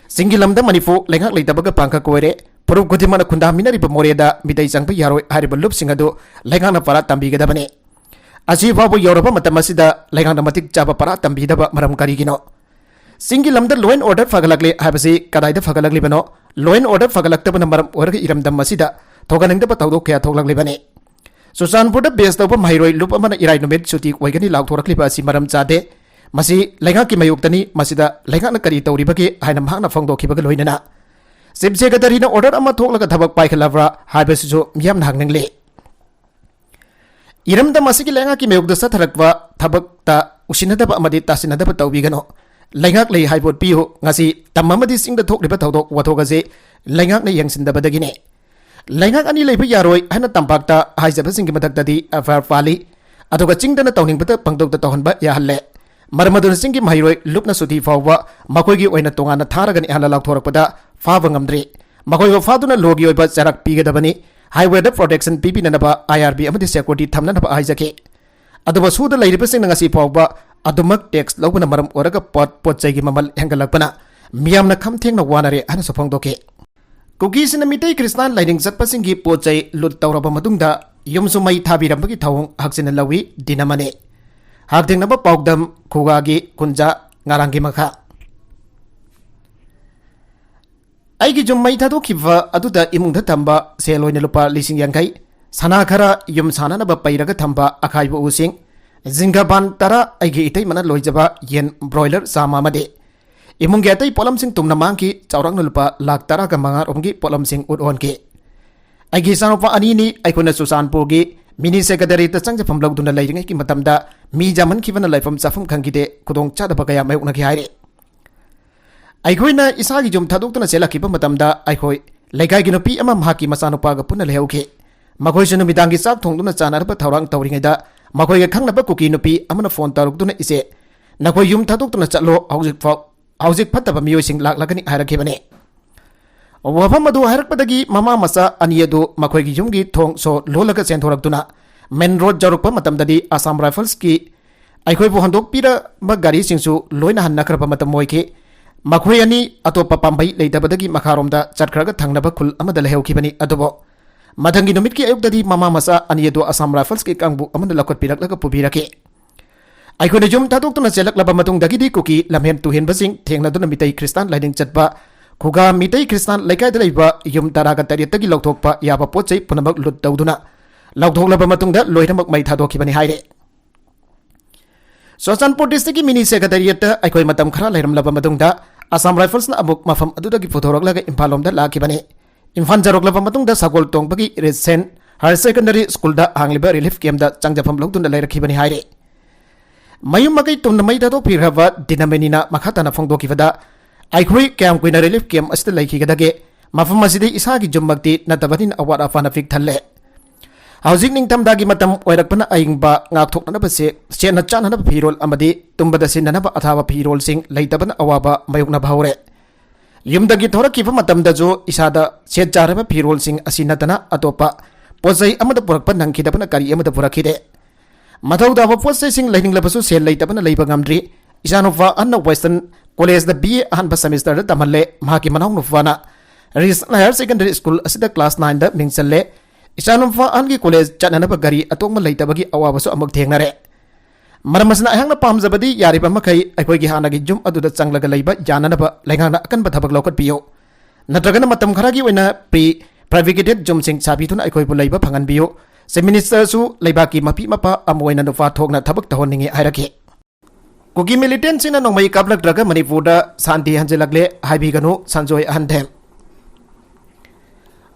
ꯆꯤꯡꯒꯤ ꯂꯝꯗ ꯃꯅꯤꯄꯨꯔ ꯂꯩꯉꯥꯛ ꯂꯩꯇꯕꯒ ꯄꯥꯡꯈꯛ ꯑꯣꯏꯔꯦ꯫ ꯐꯨꯔꯨꯞ ꯈꯨꯗꯤꯡꯃꯛꯅ ꯈꯨꯟꯗꯥꯃꯤꯟꯅꯔꯤꯕ ꯃꯣꯔꯦꯗ ꯃꯤꯇꯩ ꯆꯪꯕ ꯌꯥꯔꯣꯏ ꯍꯥꯏꯔꯤꯕ ꯂꯨꯞꯁꯤꯡ ꯑꯗꯨ ꯂꯩꯉꯥꯛꯅ ꯄꯔꯥ ꯇꯝꯕꯤꯒꯗꯕꯅꯤ꯫ ꯑꯁꯤ ꯐꯥꯎꯕ ꯌꯧꯔꯕ ꯃꯇꯝ ꯑꯁꯤꯗ ꯂꯩꯉꯥꯛꯅ ꯃꯇꯤꯛ ꯆꯥꯕ ꯄꯔꯥ ꯇꯝꯕꯤꯗꯕ ꯃꯔꯝ ꯀꯔꯤꯒꯤꯅꯣ? ꯆꯤꯡꯒꯤ ꯂꯝꯗ law and order ꯐꯒꯠꯂꯛꯂꯦ ꯍꯥꯏꯕꯁꯤ ꯀꯗꯥꯏꯗ ꯐꯒꯠꯂꯛꯂꯤꯕꯅꯣ? Law and order ꯐꯒꯠꯂꯛꯇꯕꯅ ꯃꯔꯝ ꯑꯣꯏꯔꯒ ꯏꯔꯝꯗꯝ ꯑꯁꯤꯗ ꯊꯣꯛꯍꯟꯅꯤꯡꯗꯕ ꯊꯧꯗꯣꯛ ꯀꯌꯥ ꯊꯣꯛꯂꯛꯂꯤꯕꯅꯤ꯫ ꯆꯨꯔꯆꯥꯟꯄꯨꯔꯗ base ꯇꯧꯕ ꯃꯍꯩꯔꯣꯏ ꯂꯨꯞ ꯑꯃꯅ ꯏꯔꯥꯏ ꯅꯨꯃꯤꯠ ꯁꯨꯇꯤ ꯑꯣꯏꯒꯅꯤ ꯂꯥꯎꯊꯣꯔꯛꯂꯤꯕ ꯑꯁꯤ ꯃꯔꯝ ꯆꯥꯗꯦ꯫ ꯃꯁꯤ ꯂꯩꯉꯥꯛꯀꯤ ꯃꯥꯌꯣꯛꯇꯅꯤ꯫ ꯃꯁꯤꯗ ꯂꯩꯉꯥꯛꯅ ꯀꯔꯤ ꯇꯧꯔꯤꯕꯒꯦ ꯍꯥꯏꯅ ꯃꯍꯥꯛꯅ ꯐꯣꯡꯗꯣꯛꯈꯤꯕꯒ ꯂꯣꯏꯅꯅ Chief Secretaryꯅ order ꯑꯃ ꯊꯣꯛꯂꯒ ꯊꯕꯛ ꯄꯥꯏꯈꯠꯂꯕ꯭ꯔꯥ ꯍꯥꯏꯕꯁꯤꯁꯨ ꯃꯤꯌꯥꯝꯅ ꯍꯪꯅꯤꯡꯂꯤ꯫ ꯏꯔꯝꯗꯝ ꯑꯁꯤꯒꯤ ꯂꯩꯉꯥꯛꯀꯤ ꯃꯥꯌꯣꯛꯇ ꯆꯠꯊꯔꯛꯄ ꯊꯕꯛꯇ ꯎꯁꯤꯟꯅꯗꯕ ꯑꯃꯗꯤ ꯇꯥꯁꯤꯟꯅꯗꯕ ꯇꯧꯕꯤꯒꯅꯨ꯫ ꯂꯩꯉꯥꯛ ꯂꯩ ꯍꯥꯏꯕ ꯎꯠꯄꯤꯌꯨ꯫ ꯉꯁꯤ ꯇꯝ ꯑꯃꯗꯤ ꯆꯤꯡꯗ ꯊꯣꯛꯂꯤꯕ ꯊꯧꯗꯣꯛ ꯋꯥꯊꯣꯛ ꯑꯁꯤ ꯂꯩꯉꯥꯛꯅ ꯌꯦꯡꯁꯤꯟꯗꯕꯗꯒꯤꯅꯤ꯫ ꯂꯩꯉꯥꯛ ꯑꯅꯤ ꯂꯩꯕ ꯌꯥꯔꯣꯏ ꯍꯥꯏꯅ ꯇꯝꯄꯥꯛꯇ ꯍꯥꯏꯖꯕꯁꯤꯡꯒꯤ ꯃꯊꯛꯇꯗꯤ F I R ꯄꯥꯜꯂꯤ, ꯑꯗꯨꯒ ꯆꯤꯡꯗꯅ ꯇꯧꯅꯤꯡꯕꯇ ꯄꯪꯇꯧꯗ ꯇꯧꯍꯟꯕ ꯌꯥꯍꯜꯂꯦ꯫ ꯃꯔꯝ ꯑꯗꯨꯅ ꯆꯤꯡꯒꯤ ꯃꯍꯩꯔꯣꯏ ꯂꯨꯞꯅ ꯁꯨꯇꯤ ꯐꯥꯎꯕ ꯃꯈꯣꯏꯒꯤ ꯑꯣꯏꯅ ꯇꯣꯉꯥꯟꯅ ꯊꯥꯔꯒꯅꯤ ꯍꯥꯏꯅ ꯂꯥꯎꯊꯣꯔꯛꯄꯗ ꯐꯥꯕ ꯉꯝꯗ꯭ꯔꯤ꯫ ꯃꯈꯣꯏꯕꯨ ꯐꯥꯗꯨꯅ ꯂꯣꯒꯤ ꯑꯣꯏꯕ ꯆꯩꯔꯥꯛ ꯄꯤꯒꯗꯕꯅꯤ꯫ Highwayꯗ protection ꯄꯤꯕꯤꯅꯅꯕ I R B ꯑꯃꯗꯤ security ꯊꯝꯅꯅꯕ ꯍꯥꯏꯖꯈꯤ꯫ ꯑꯗꯨꯕꯨ ꯁꯨꯗ ꯂꯩꯔꯤꯕꯁꯤꯡꯅ ꯉꯁꯤ ꯐꯥꯎꯕ ꯑꯗꯨꯃꯛ tax ꯂꯧꯕꯅ ꯃꯔꯝ ꯑꯣꯏꯔꯒ ꯄꯣꯠ, ꯄꯣꯠ ꯆꯩꯒꯤ ꯃꯃꯜ ꯍꯦꯟꯒꯠꯂꯛꯄꯅ ꯃꯤꯌꯥꯝꯅ ꯈꯝ ꯊꯦꯡꯅ ꯋꯥꯅꯔꯦ ꯍꯥꯏꯅꯁꯨ ꯐꯣꯡꯗꯣꯛꯈꯤ꯫ ꯀꯨꯀꯤꯁꯤꯡꯅ ꯃꯤꯇꯩ ꯈ꯭ꯔꯤꯁꯇꯥꯟ ꯂꯥꯏꯅꯤꯡ ꯆꯠꯄꯁꯤꯡꯒꯤ ꯄꯣꯠ ꯆꯩ ꯂꯨꯠ ꯇꯧꯔꯕ ꯃꯇꯨꯡꯗ ꯌꯨꯝꯁꯨ ꯃꯩ ꯊꯥꯕꯤꯔꯝꯕꯒꯤ ꯊꯧꯑꯣꯡ ꯍꯛꯆꯤꯟꯅ ꯂꯧꯏ꯫ ꯗꯤꯟ ꯑꯃꯅꯤ꯫ ꯍꯛꯊꯦꯡꯅꯕ ꯄꯥꯎꯗꯝ ꯈꯨꯒꯥꯒꯤ ꯀꯨꯟꯖꯥ꯫ ꯉꯔꯥꯡꯒꯤ ꯃꯈꯥ꯫ ꯑꯩꯒꯤ ꯌꯨꯝ ꯃꯩ ꯊꯥꯗꯣꯛꯈꯤꯕ ꯑꯗꯨꯗ ꯏꯃꯨꯡꯗ ꯊꯝꯕ ꯁꯦꯜ ꯑꯣꯏꯅ ꯂꯨꯄꯥ ꯂꯤꯁꯤꯡ ꯌꯥꯡꯈꯩ, ꯁꯅꯥ ꯈꯔ, ꯌꯨꯝ ꯁꯥꯅꯅꯕ ꯄꯩꯔꯒ ꯊꯝꯕ ꯑꯈꯥꯏꯕ ꯎꯁꯤꯡ, ꯖꯤꯡꯒ ꯕꯥꯟ ꯇꯔꯥ, ꯑꯩꯒꯤ ꯏꯇꯩꯃꯅ ꯂꯣꯏꯖꯕ ꯌꯦꯟ broiler ꯆꯥꯝꯃ ꯑꯃꯗꯤ ꯏꯃꯨꯡꯒꯤ ꯑꯇꯩ ꯄꯣꯠꯂꯝꯁꯤꯡ ꯇꯨꯝꯅ ꯃꯥꯡꯈꯤ꯫ ꯆꯥꯎꯔꯥꯛꯅ ꯂꯨꯄꯥ ꯂꯥꯈ ꯇꯔꯥꯒ ꯃꯉꯥ ꯔꯣꯝꯒꯤ ꯄꯣꯠꯂꯝꯁꯤꯡ ꯎꯠ ꯑꯣꯟꯈꯤ꯫ ꯑꯩꯒꯤ ꯏꯆꯥꯅꯨꯄꯥ ꯑꯅꯤꯅꯤ꯫ ꯑꯩꯈꯣꯏꯅ ꯆꯨꯔꯆꯥꯟꯄꯨꯔꯒꯤ ꯃꯤꯅꯤ ꯁꯦꯀ꯭ꯔꯦꯇꯔꯤꯌꯦꯠꯇ ꯆꯪꯖꯐꯝ ꯂꯧꯗꯨꯅ ꯂꯩꯔꯤꯉꯩꯒꯤ ꯃꯇꯝꯗ ꯃꯤ ꯌꯥꯝꯃꯟꯈꯤꯕꯅ ꯂꯩꯐꯝ ꯆꯥꯐꯝ ꯈꯪꯈꯤꯗꯦ, ꯈꯨꯗꯣꯡꯆꯥꯗꯕ ꯀꯌꯥ ꯃꯥꯌꯣꯛꯅꯈꯤ ꯍꯥꯏꯔꯤ꯫ ꯑꯩꯈꯣꯏꯅ ꯏꯁꯥꯒꯤ ꯌꯨꯝ ꯊꯥꯗꯣꯛꯇꯨꯅ ꯆꯦꯜꯂꯛꯈꯤꯕ ꯃꯇꯝꯗ ꯑꯩꯈꯣꯏ ꯂꯩꯀꯥꯏꯒꯤ ꯅꯨꯄꯤ ꯑꯃ ꯃꯍꯥꯛꯀꯤ ꯃꯆꯥꯅꯨꯄꯥꯒ ꯄꯨꯟꯅ ꯂꯩꯍꯧꯈꯤ꯫ ꯃꯈꯣꯏꯁꯨ ꯅꯨꯃꯤꯗꯥꯡꯒꯤ ꯆꯥꯛ ꯊꯣꯡꯗꯨꯅ ꯆꯥꯅꯅꯕ ꯊꯧꯔꯥꯡ ꯇꯧꯔꯤꯉꯩꯗ ꯃꯈꯣꯏꯒ ꯈꯪꯅꯕ ꯀꯨꯀꯤ ꯅꯨꯄꯤ ꯑꯃꯅ ꯐꯣꯟ ꯇꯧꯔꯛꯇꯨꯅ, "ꯏꯆꯦ, ꯅꯈꯣꯏ ꯌꯨꯝ ꯊꯥꯗꯣꯛꯇꯨꯅ ꯆꯠꯂꯣ, ꯍꯧꯖꯤꯛ ꯐꯥꯎ, ꯍꯧꯖꯤꯛ ꯐꯠꯇꯕ ꯃꯤꯑꯣꯏꯁꯤꯡ ꯂꯥꯛꯂꯒꯅꯤ" ꯍꯥꯏꯔꯛꯈꯤꯕꯅꯤ꯫ ꯋꯥꯐꯝ ꯑꯗꯨ ꯍꯥꯏꯔꯛꯄꯗꯒꯤ ꯃꯃꯥ ꯃꯆꯥ ꯑꯅꯤ ꯑꯗꯨ ꯃꯈꯣꯏꯒꯤ ꯌꯨꯝꯒꯤ ꯊꯣꯡ ꯁꯣ ꯂꯣꯜꯂꯒ ꯆꯦꯟꯊꯣꯔꯛꯇꯨꯅ ꯃꯦꯟ ꯔꯣꯗ ꯌꯧꯔꯛꯄ ꯃꯇꯝꯗꯗꯤ ꯑꯁꯥꯝ ꯔꯥꯏꯐꯜꯁꯀꯤ ꯑꯩꯈꯣꯏꯕꯨ ꯍꯟꯗꯣꯛꯄꯤꯔꯝꯕ ꯒꯥꯔꯤꯁꯤꯡꯁꯨ ꯂꯣꯏꯅ ꯍꯟꯅꯈ꯭ꯔꯕ ꯃꯇꯝ ꯑꯣꯏꯈꯤ꯫ ꯃꯈꯣꯏ ꯑꯅꯤ ꯑꯇꯣꯞꯄ ꯄꯥꯝꯕꯩ ꯂꯩꯇꯕꯗꯒꯤ ꯃꯈꯥꯔꯣꯝꯗ ꯆꯠꯈ꯭ꯔꯒ ꯊꯪꯅꯕ ꯈꯨꯜ ꯑꯃꯗ ꯂꯩꯍꯧꯈꯤꯕꯅꯤ꯫ ꯑꯗꯨꯕꯨ ꯃꯊꯪꯒꯤ ꯅꯨꯃꯤꯠꯀꯤ ꯑꯌꯨꯛꯇꯗꯤ ꯃꯃꯥ ꯃꯆꯥ ꯑꯅꯤ ꯑꯗꯨ ꯑꯁꯥꯝ ꯔꯥꯏꯐꯜꯁꯀꯤ ꯀꯥꯡꯕꯨ ꯑꯃꯅ ꯂꯧꯈꯠꯄꯤꯔꯛꯂꯒ ꯄꯨꯕꯤꯔꯛꯈꯤ꯫ ꯑꯩꯈꯣꯏꯅ ꯌꯨꯝ ꯊꯥꯗꯣꯛꯇꯨꯅ ꯆꯦꯜꯂꯛꯂꯕ ꯃꯇꯨꯡꯗꯒꯤꯗꯤ ꯀꯨꯀꯤ ꯂꯝꯍꯦꯟ ꯇꯨꯍꯦꯟꯕꯁꯤꯡ ꯊꯦꯡꯅꯗꯨꯅ ꯃꯤꯇꯩ ꯈ꯭ꯔꯤꯁꯇꯥꯟ ꯂꯥꯏꯅꯤꯡ ꯆꯠꯄ ꯈꯨꯒꯥ ꯃꯤꯇꯩ ꯈ꯭ꯔꯤꯁꯇꯥꯟ ꯂꯩꯀꯥꯏꯗ ꯂꯩꯕ ꯌꯨꯝ ꯇꯔꯥꯒ ꯇꯔꯦꯠꯇꯒꯤ ꯂꯧꯊꯣꯛꯄ ꯌꯥꯕ ꯄꯣꯠ ꯆꯩ ꯄꯨꯝꯅꯃꯛ ꯂꯨꯠ ꯇꯧꯗꯨꯅ ꯂꯧꯊꯣꯛꯂꯕ ꯃꯇꯨꯡꯗ ꯂꯣꯏꯅꯃꯛ ꯃꯩ ꯊꯥꯗꯣꯛꯈꯤꯕꯅꯤ ꯍꯥꯏꯔꯦ꯫ ꯆꯨꯔꯆꯥꯟꯄꯨꯔ ꯗꯤꯁꯇ꯭ꯔꯤꯛꯀꯤ ꯃꯤꯅꯤ ꯁꯦꯀ꯭ꯔꯦꯇꯔꯤꯌꯦꯠꯇ ꯑꯩꯈꯣꯏ ꯃꯇꯝ ꯈꯔ ꯂꯩꯔꯝꯂꯕ ꯃꯇꯨꯡꯗ ꯑꯁꯥꯝ ꯔꯥꯏꯐꯜꯁꯅ ꯑꯃꯨꯛ ꯃꯐꯝ ꯑꯗꯨꯗꯒꯤ ꯄꯨꯊꯣꯔꯛꯂꯒ ꯏꯝꯐꯥꯜ ꯂꯣꯝꯗ ꯂꯥꯛꯈꯤꯕꯅꯤ꯫ ꯏꯝꯐꯥꯜ ꯌꯧꯔꯛꯂꯕ ꯃꯇꯨꯡꯗ ꯁꯒꯣꯜ ꯇꯣꯡꯕꯒꯤ ꯔꯤꯁꯦꯟ ꯍꯥꯌꯔ ꯁꯦꯀꯦꯟꯗꯔꯤ ꯁ꯭ꯀꯨꯜꯗ ꯍꯥꯡꯂꯤꯕ ꯔꯤꯂꯤꯐ ꯀꯦꯝꯞꯇ ꯆꯪꯖꯐꯝ ꯂꯧꯗꯨꯅ ꯂꯩꯔꯛꯈꯤꯕꯅꯤ ꯍꯥꯏꯔꯤ꯫ ꯃꯌꯨꯝ ꯃꯀꯩ ꯇꯨꯝꯅ ꯃꯩ ꯊꯥꯗꯣꯛꯄꯤꯈ꯭ꯔꯕ ꯗꯤꯅꯃꯅꯤꯅ ꯃꯈꯥ ꯇꯥꯅ ꯐꯣꯡꯗꯣꯛꯈꯤꯕꯗ, "ꯑꯩꯈꯣꯏ ꯀꯌꯥꯝ ꯀꯨꯏꯅ ꯔꯤꯂꯤꯐ ꯀꯦꯝꯞ ꯑꯁꯤꯗ ꯂꯩꯈꯤꯒꯗꯒꯦ? ꯃꯐꯝ ꯑꯁꯤꯗꯤ ꯏꯁꯥꯒꯤ ꯌꯨꯝꯃꯛꯇꯤ ꯅꯠꯇꯕꯅꯤꯅ ꯑꯋꯥꯠ ꯑꯄꯥꯅ ꯄꯤꯛ ꯊꯜꯂꯦ꯫ ꯍꯧꯖꯤꯛ ꯅꯤꯡꯊꯝꯊꯥꯒꯤ ꯃꯇꯝ ꯑꯣꯏꯔꯛꯄꯅ ꯑꯏꯪꯕ ꯉꯥꯛꯊꯣꯛꯅꯅꯕ ꯁꯦ-, ꯁꯦꯠꯅ ꯆꯥꯅꯅꯕ ꯐꯤꯔꯣꯜ ꯑꯃꯗꯤ ꯇꯨꯝꯕꯗ ꯁꯤꯖꯤꯟꯅꯅꯕ ꯑꯊꯥꯕ ꯐꯤꯔꯣꯜꯁꯤꯡ ꯂꯩꯇꯕꯅ ꯑꯋꯥꯕ ꯃꯥꯌꯣꯛꯅꯕ ꯍꯧꯔꯦ꯫ ꯌꯨꯝꯗꯒꯤ ꯊꯣꯔꯛꯈꯤꯕ ꯃꯇꯝꯗꯁꯨ ꯏꯁꯥꯗ ꯁꯦꯠ ꯆꯥꯔꯕ ꯐꯤꯔꯣꯜꯁꯤꯡ ꯑꯁꯤ ꯅꯠꯇꯅ ꯑꯇꯣꯞꯄ ꯄꯣꯠ ꯆꯩ ꯑꯃꯠꯇ ꯄꯨꯔꯛꯄ ꯅꯪꯈꯤꯗꯕꯅ ꯒꯥꯔꯤ ꯑꯃꯗ ꯄꯨꯔꯛꯈꯤꯗꯦ꯫ ꯃꯊꯧ ꯇꯥꯕ ꯄꯣꯠ ꯆꯩꯁꯤꯡ ꯂꯩꯅꯤꯡꯂꯕꯁꯨ ꯁꯦꯜ ꯂꯩꯇꯕꯅ ꯂꯩꯕ ꯉꯝꯗ꯭ꯔꯤ꯫ ꯏꯆꯥꯅꯨꯄꯥ ꯑꯍꯟꯅ ꯋꯦꯁꯇꯔꯟ ꯀꯣꯂꯦꯖꯇ ꯕꯤ ꯑꯦ ꯑꯍꯥꯟꯕ ꯁꯦꯃꯤꯁꯇꯔꯗ ꯇꯝꯍꯜꯂꯦ꯫ ꯃꯍꯥꯛꯀꯤ ꯃꯅꯥꯎꯅꯨꯄꯥꯅ ꯔꯤꯁꯅ ꯍꯥꯌꯔ ꯁꯦꯀꯦꯟꯗꯔꯤ ꯁ꯭ꯀꯨꯜ ꯑꯁꯤꯗ ꯀ꯭ꯂꯥꯁ ꯅꯥꯏꯟꯗ ꯃꯤꯡ ꯆꯜꯂꯦ꯫ ꯏꯆꯥꯅꯨꯄꯥ ꯑꯍꯟꯒꯤ ꯀꯣꯂꯦꯖ ꯆꯠꯅꯅꯕ ꯒꯥꯔꯤ ꯑꯇꯣꯡꯕ ꯂꯩꯇꯕꯒꯤ ꯑꯋꯥꯕꯁꯨ ꯑꯃꯨꯛ ꯊꯦꯡꯅꯔꯦ꯫ ꯃꯔꯝ ꯑꯁꯤꯅ ꯑꯩꯍꯥꯛꯅ ꯄꯥꯝꯖꯕꯗꯤ ꯌꯥꯔꯤꯕ ꯃꯈꯩ ꯑꯩꯈꯣꯏꯒꯤ ꯍꯥꯟꯅꯒꯤ ꯌꯨꯝ ꯑꯗꯨꯗ ꯆꯪꯂꯒ ꯂꯩꯕ ꯌꯥꯅꯅꯕ ꯂꯩꯉꯥꯛꯅ ꯑꯀꯟꯕ ꯊꯕꯛ ꯂꯧꯈꯠꯄꯤꯌꯨ꯫ ꯅꯠꯇ꯭ꯔꯒꯅ ꯃꯇꯝ ꯈꯔꯒꯤ ꯑꯣꯏꯅ ꯄ꯭ꯔꯤ ꯐꯦꯕ꯭ꯔꯤꯀꯦꯇꯦꯗ ꯌꯨꯝꯁꯤꯡ ꯁꯥꯕꯤꯗꯨꯅ ꯑꯩꯈꯣꯏꯕꯨ ꯂꯩꯕ ꯐꯪꯍꯟꯕꯤꯌꯨ꯫ ꯆꯤꯐ ꯃꯤꯅꯤꯁꯇꯔꯁꯨ ꯂꯩꯕꯥꯛꯀꯤ ꯃꯄꯤ ꯃꯄꯥ ꯑꯃ ꯑꯣꯏꯅ ꯅꯨꯄꯥ ꯊꯣꯛꯅ ꯊꯕꯛ ꯇꯧꯍꯟꯅꯤꯡꯏ" ꯍꯥꯏꯔꯛꯈꯤ꯫ ꯀꯨꯀꯤ ꯃꯤꯂꯤꯇꯦꯟꯁꯤꯡꯅ ꯅꯣꯡꯃꯩ ꯀꯥꯞꯂꯛꯇ꯭ꯔꯒ ꯃꯅꯤꯄꯨꯔꯗ ꯁꯥꯟꯇꯤ ꯍꯟꯖꯤꯜꯂꯛꯂꯦ ꯍꯥꯏꯕꯤꯒꯅꯨ, ꯁꯟꯖꯣꯏ ꯑꯍꯟꯊꯦꯝ꯫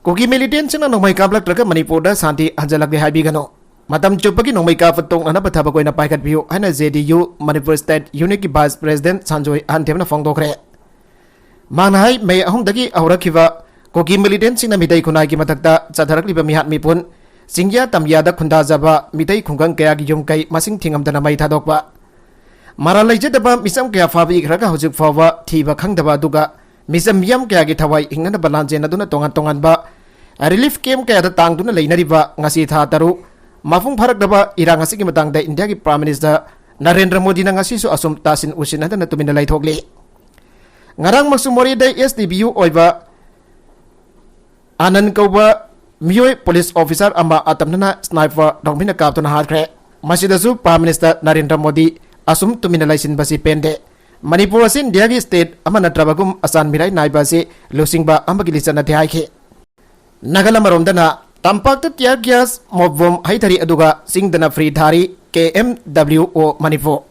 ꯀꯨꯀꯤ ꯃꯤꯂꯤꯇꯦꯟꯁꯤꯡꯅ ꯅꯣꯡꯃꯩ ꯀꯥꯞꯂꯛꯇ꯭ꯔꯒ ꯃꯅꯤꯄꯨꯔꯗ ꯁꯥꯟꯇꯤ ꯍꯟꯖꯤꯜꯂꯛꯂꯦ ꯍꯥꯏꯕꯤꯒꯅꯨ꯫ ꯃꯇꯝ ꯆꯨꯞꯄꯒꯤ ꯅꯣꯡꯃꯩ ꯀꯥꯞꯄ ꯇꯣꯛꯅꯅꯕ ꯊꯕꯛ ꯑꯣꯏꯅ ꯄꯥꯏꯈꯠꯄꯤꯌꯨ ꯍꯥꯏꯅ J D U Manipur state ꯌꯨꯅꯤꯠꯀꯤ ꯚꯥꯏꯁ ꯄ꯭ꯔꯦꯁꯤꯗꯦꯟꯠ ꯁꯟꯖꯣꯏ ꯑꯍꯟꯊꯦꯝꯅ ꯐꯣꯡꯗꯣꯛꯈ꯭ꯔꯦ꯫ ꯃꯍꯥꯛꯅ ꯍꯥꯏ, ꯃꯦ ꯑꯍꯨꯝꯗꯒꯤ ꯍꯧꯔꯛꯈꯤꯕ ꯀꯨꯀꯤ ꯃꯤꯂꯤꯇꯦꯟꯁꯤꯡꯅ ꯃꯤꯇꯩ ꯈꯨꯟꯅꯥꯏꯒꯤ ꯃꯊꯛꯇ ꯆꯠꯊꯔꯛꯂꯤꯕ ꯃꯤꯍꯥꯠ ꯃꯤꯄꯨꯟ, ꯆꯤꯡꯌꯥ ꯇꯝꯌꯥꯗ ꯈꯨꯟꯗꯥꯖꯕ ꯃꯤꯇꯩ ꯈꯨꯡꯒꯪ ꯀꯌꯥꯒꯤ ꯌꯨꯝ ꯀꯩ ꯃꯁꯤꯡ ꯊꯤꯉꯝꯗꯅ ꯃꯩ ꯊꯥꯗꯣꯛꯄ, ꯃꯔꯥꯜ ꯂꯩꯖꯗꯕ ꯃꯤꯆꯝ ꯀꯌꯥ ꯐꯥꯕꯤꯈ꯭ꯔꯒ ꯍꯧꯖꯤꯛ ꯐꯥꯎꯕ ꯊꯤꯕ ꯈꯪꯗꯕ, ꯑꯗꯨꯒ ꯃꯤꯆꯝ ꯃꯤꯌꯥꯝ ꯀꯌꯥꯒꯤ ꯊꯋꯥꯏ ꯍꯤꯡꯅꯅꯕ ꯂꯥꯟꯖꯦꯟꯅꯗꯨꯅ ꯇꯣꯉꯥꯟ ꯇꯣꯉꯥꯟꯕ ꯔꯤꯂꯤꯐ ꯀꯦꯝꯞ ꯀꯌꯥꯗ ꯇꯥꯡꯗꯨꯅ ꯂꯩꯅꯔꯤꯕ ꯉꯁꯤ ꯊꯥ ꯇꯔꯨꯛ ꯃꯄꯨꯡ ꯐꯥꯔꯛꯂꯕ ꯏꯔꯥꯡ ꯑꯁꯤꯒꯤ ꯃꯇꯥꯡꯗ ꯏꯟꯗꯤꯌꯥꯒꯤ ꯄ꯭ꯔꯥꯏꯝ ꯃꯤꯅꯤꯁꯇꯔ ꯅꯔꯦꯟꯗ꯭ꯔ ꯃꯣꯗꯤꯅ ꯉꯁꯤꯁꯨ ꯑꯁꯨꯝ ꯇꯥꯁꯤꯟ ꯎꯁꯤꯟꯅꯗꯅ ꯇꯨꯃꯤꯟꯅ ꯂꯩꯊꯣꯛꯂꯤ꯫ ꯉꯔꯥꯡꯃꯛꯁꯨ ꯃꯣꯔꯦꯗ ꯑꯦꯁ ꯗꯤ ꯄꯤ ꯌꯨ ꯑꯣꯏꯕ ꯑꯥꯅꯟ ꯀꯧꯕ ꯃꯤꯑꯣꯏ ꯄꯨꯂꯤꯁ ꯑꯣꯐꯤꯁꯥꯔ ꯑꯃ ꯑꯇꯝꯅꯅ ꯁ꯭ꯅꯥꯏꯄꯔ ꯅꯣꯡꯃꯩꯅ ꯀꯥꯞꯇꯨꯅ ꯍꯥꯠꯈ꯭ꯔꯦ꯫ ꯃꯁꯤꯗꯁꯨ ꯄ꯭ꯔꯥꯏꯝ ꯃꯤꯅꯤꯁꯇꯔ ꯅꯔꯦꯟꯗ꯭ꯔ ꯃꯣꯗꯤ ꯑꯁꯨꯝ ꯇꯨꯃꯤꯟꯅ ꯂꯩꯁꯤꯟꯕꯁꯤ ꯄꯦꯟꯗꯦ꯫ ꯃꯅꯤꯄꯨꯔ ꯑꯁꯤ ꯏꯟꯗꯤꯌꯥꯒꯤ ꯁ꯭ꯇꯦꯠ ꯑꯃ ꯅꯠꯇ꯭ꯔꯕꯒꯨꯝ ꯑꯆꯥꯟ ꯃꯤꯔꯥꯏ ꯅꯥꯏꯕ ꯑꯁꯤ ꯂꯨꯆꯤꯡꯕ ꯑꯃꯒꯤ ꯂꯤꯆꯠ ꯅꯠꯇꯦ ꯍꯥꯏꯈꯤ꯫ ꯅꯥꯒꯜ ꯑꯃꯔꯣꯝꯗꯅ ꯇꯝꯄꯥꯛꯇ ꯇꯤꯌꯥꯔ ꯒ꯭ꯌꯥꯁ, ꯃꯣꯞ ꯕꯣꯝ ꯍꯩꯊꯔꯤ, ꯑꯗꯨꯒ ꯆꯤꯡꯗꯅ ꯐ꯭ꯔꯤ ꯊꯥꯔꯤ ꯀꯦ ꯑꯦꯝ ꯗꯕ꯭ꯂꯤꯎ ꯑꯣ ꯃꯅꯤꯄꯨꯔ꯫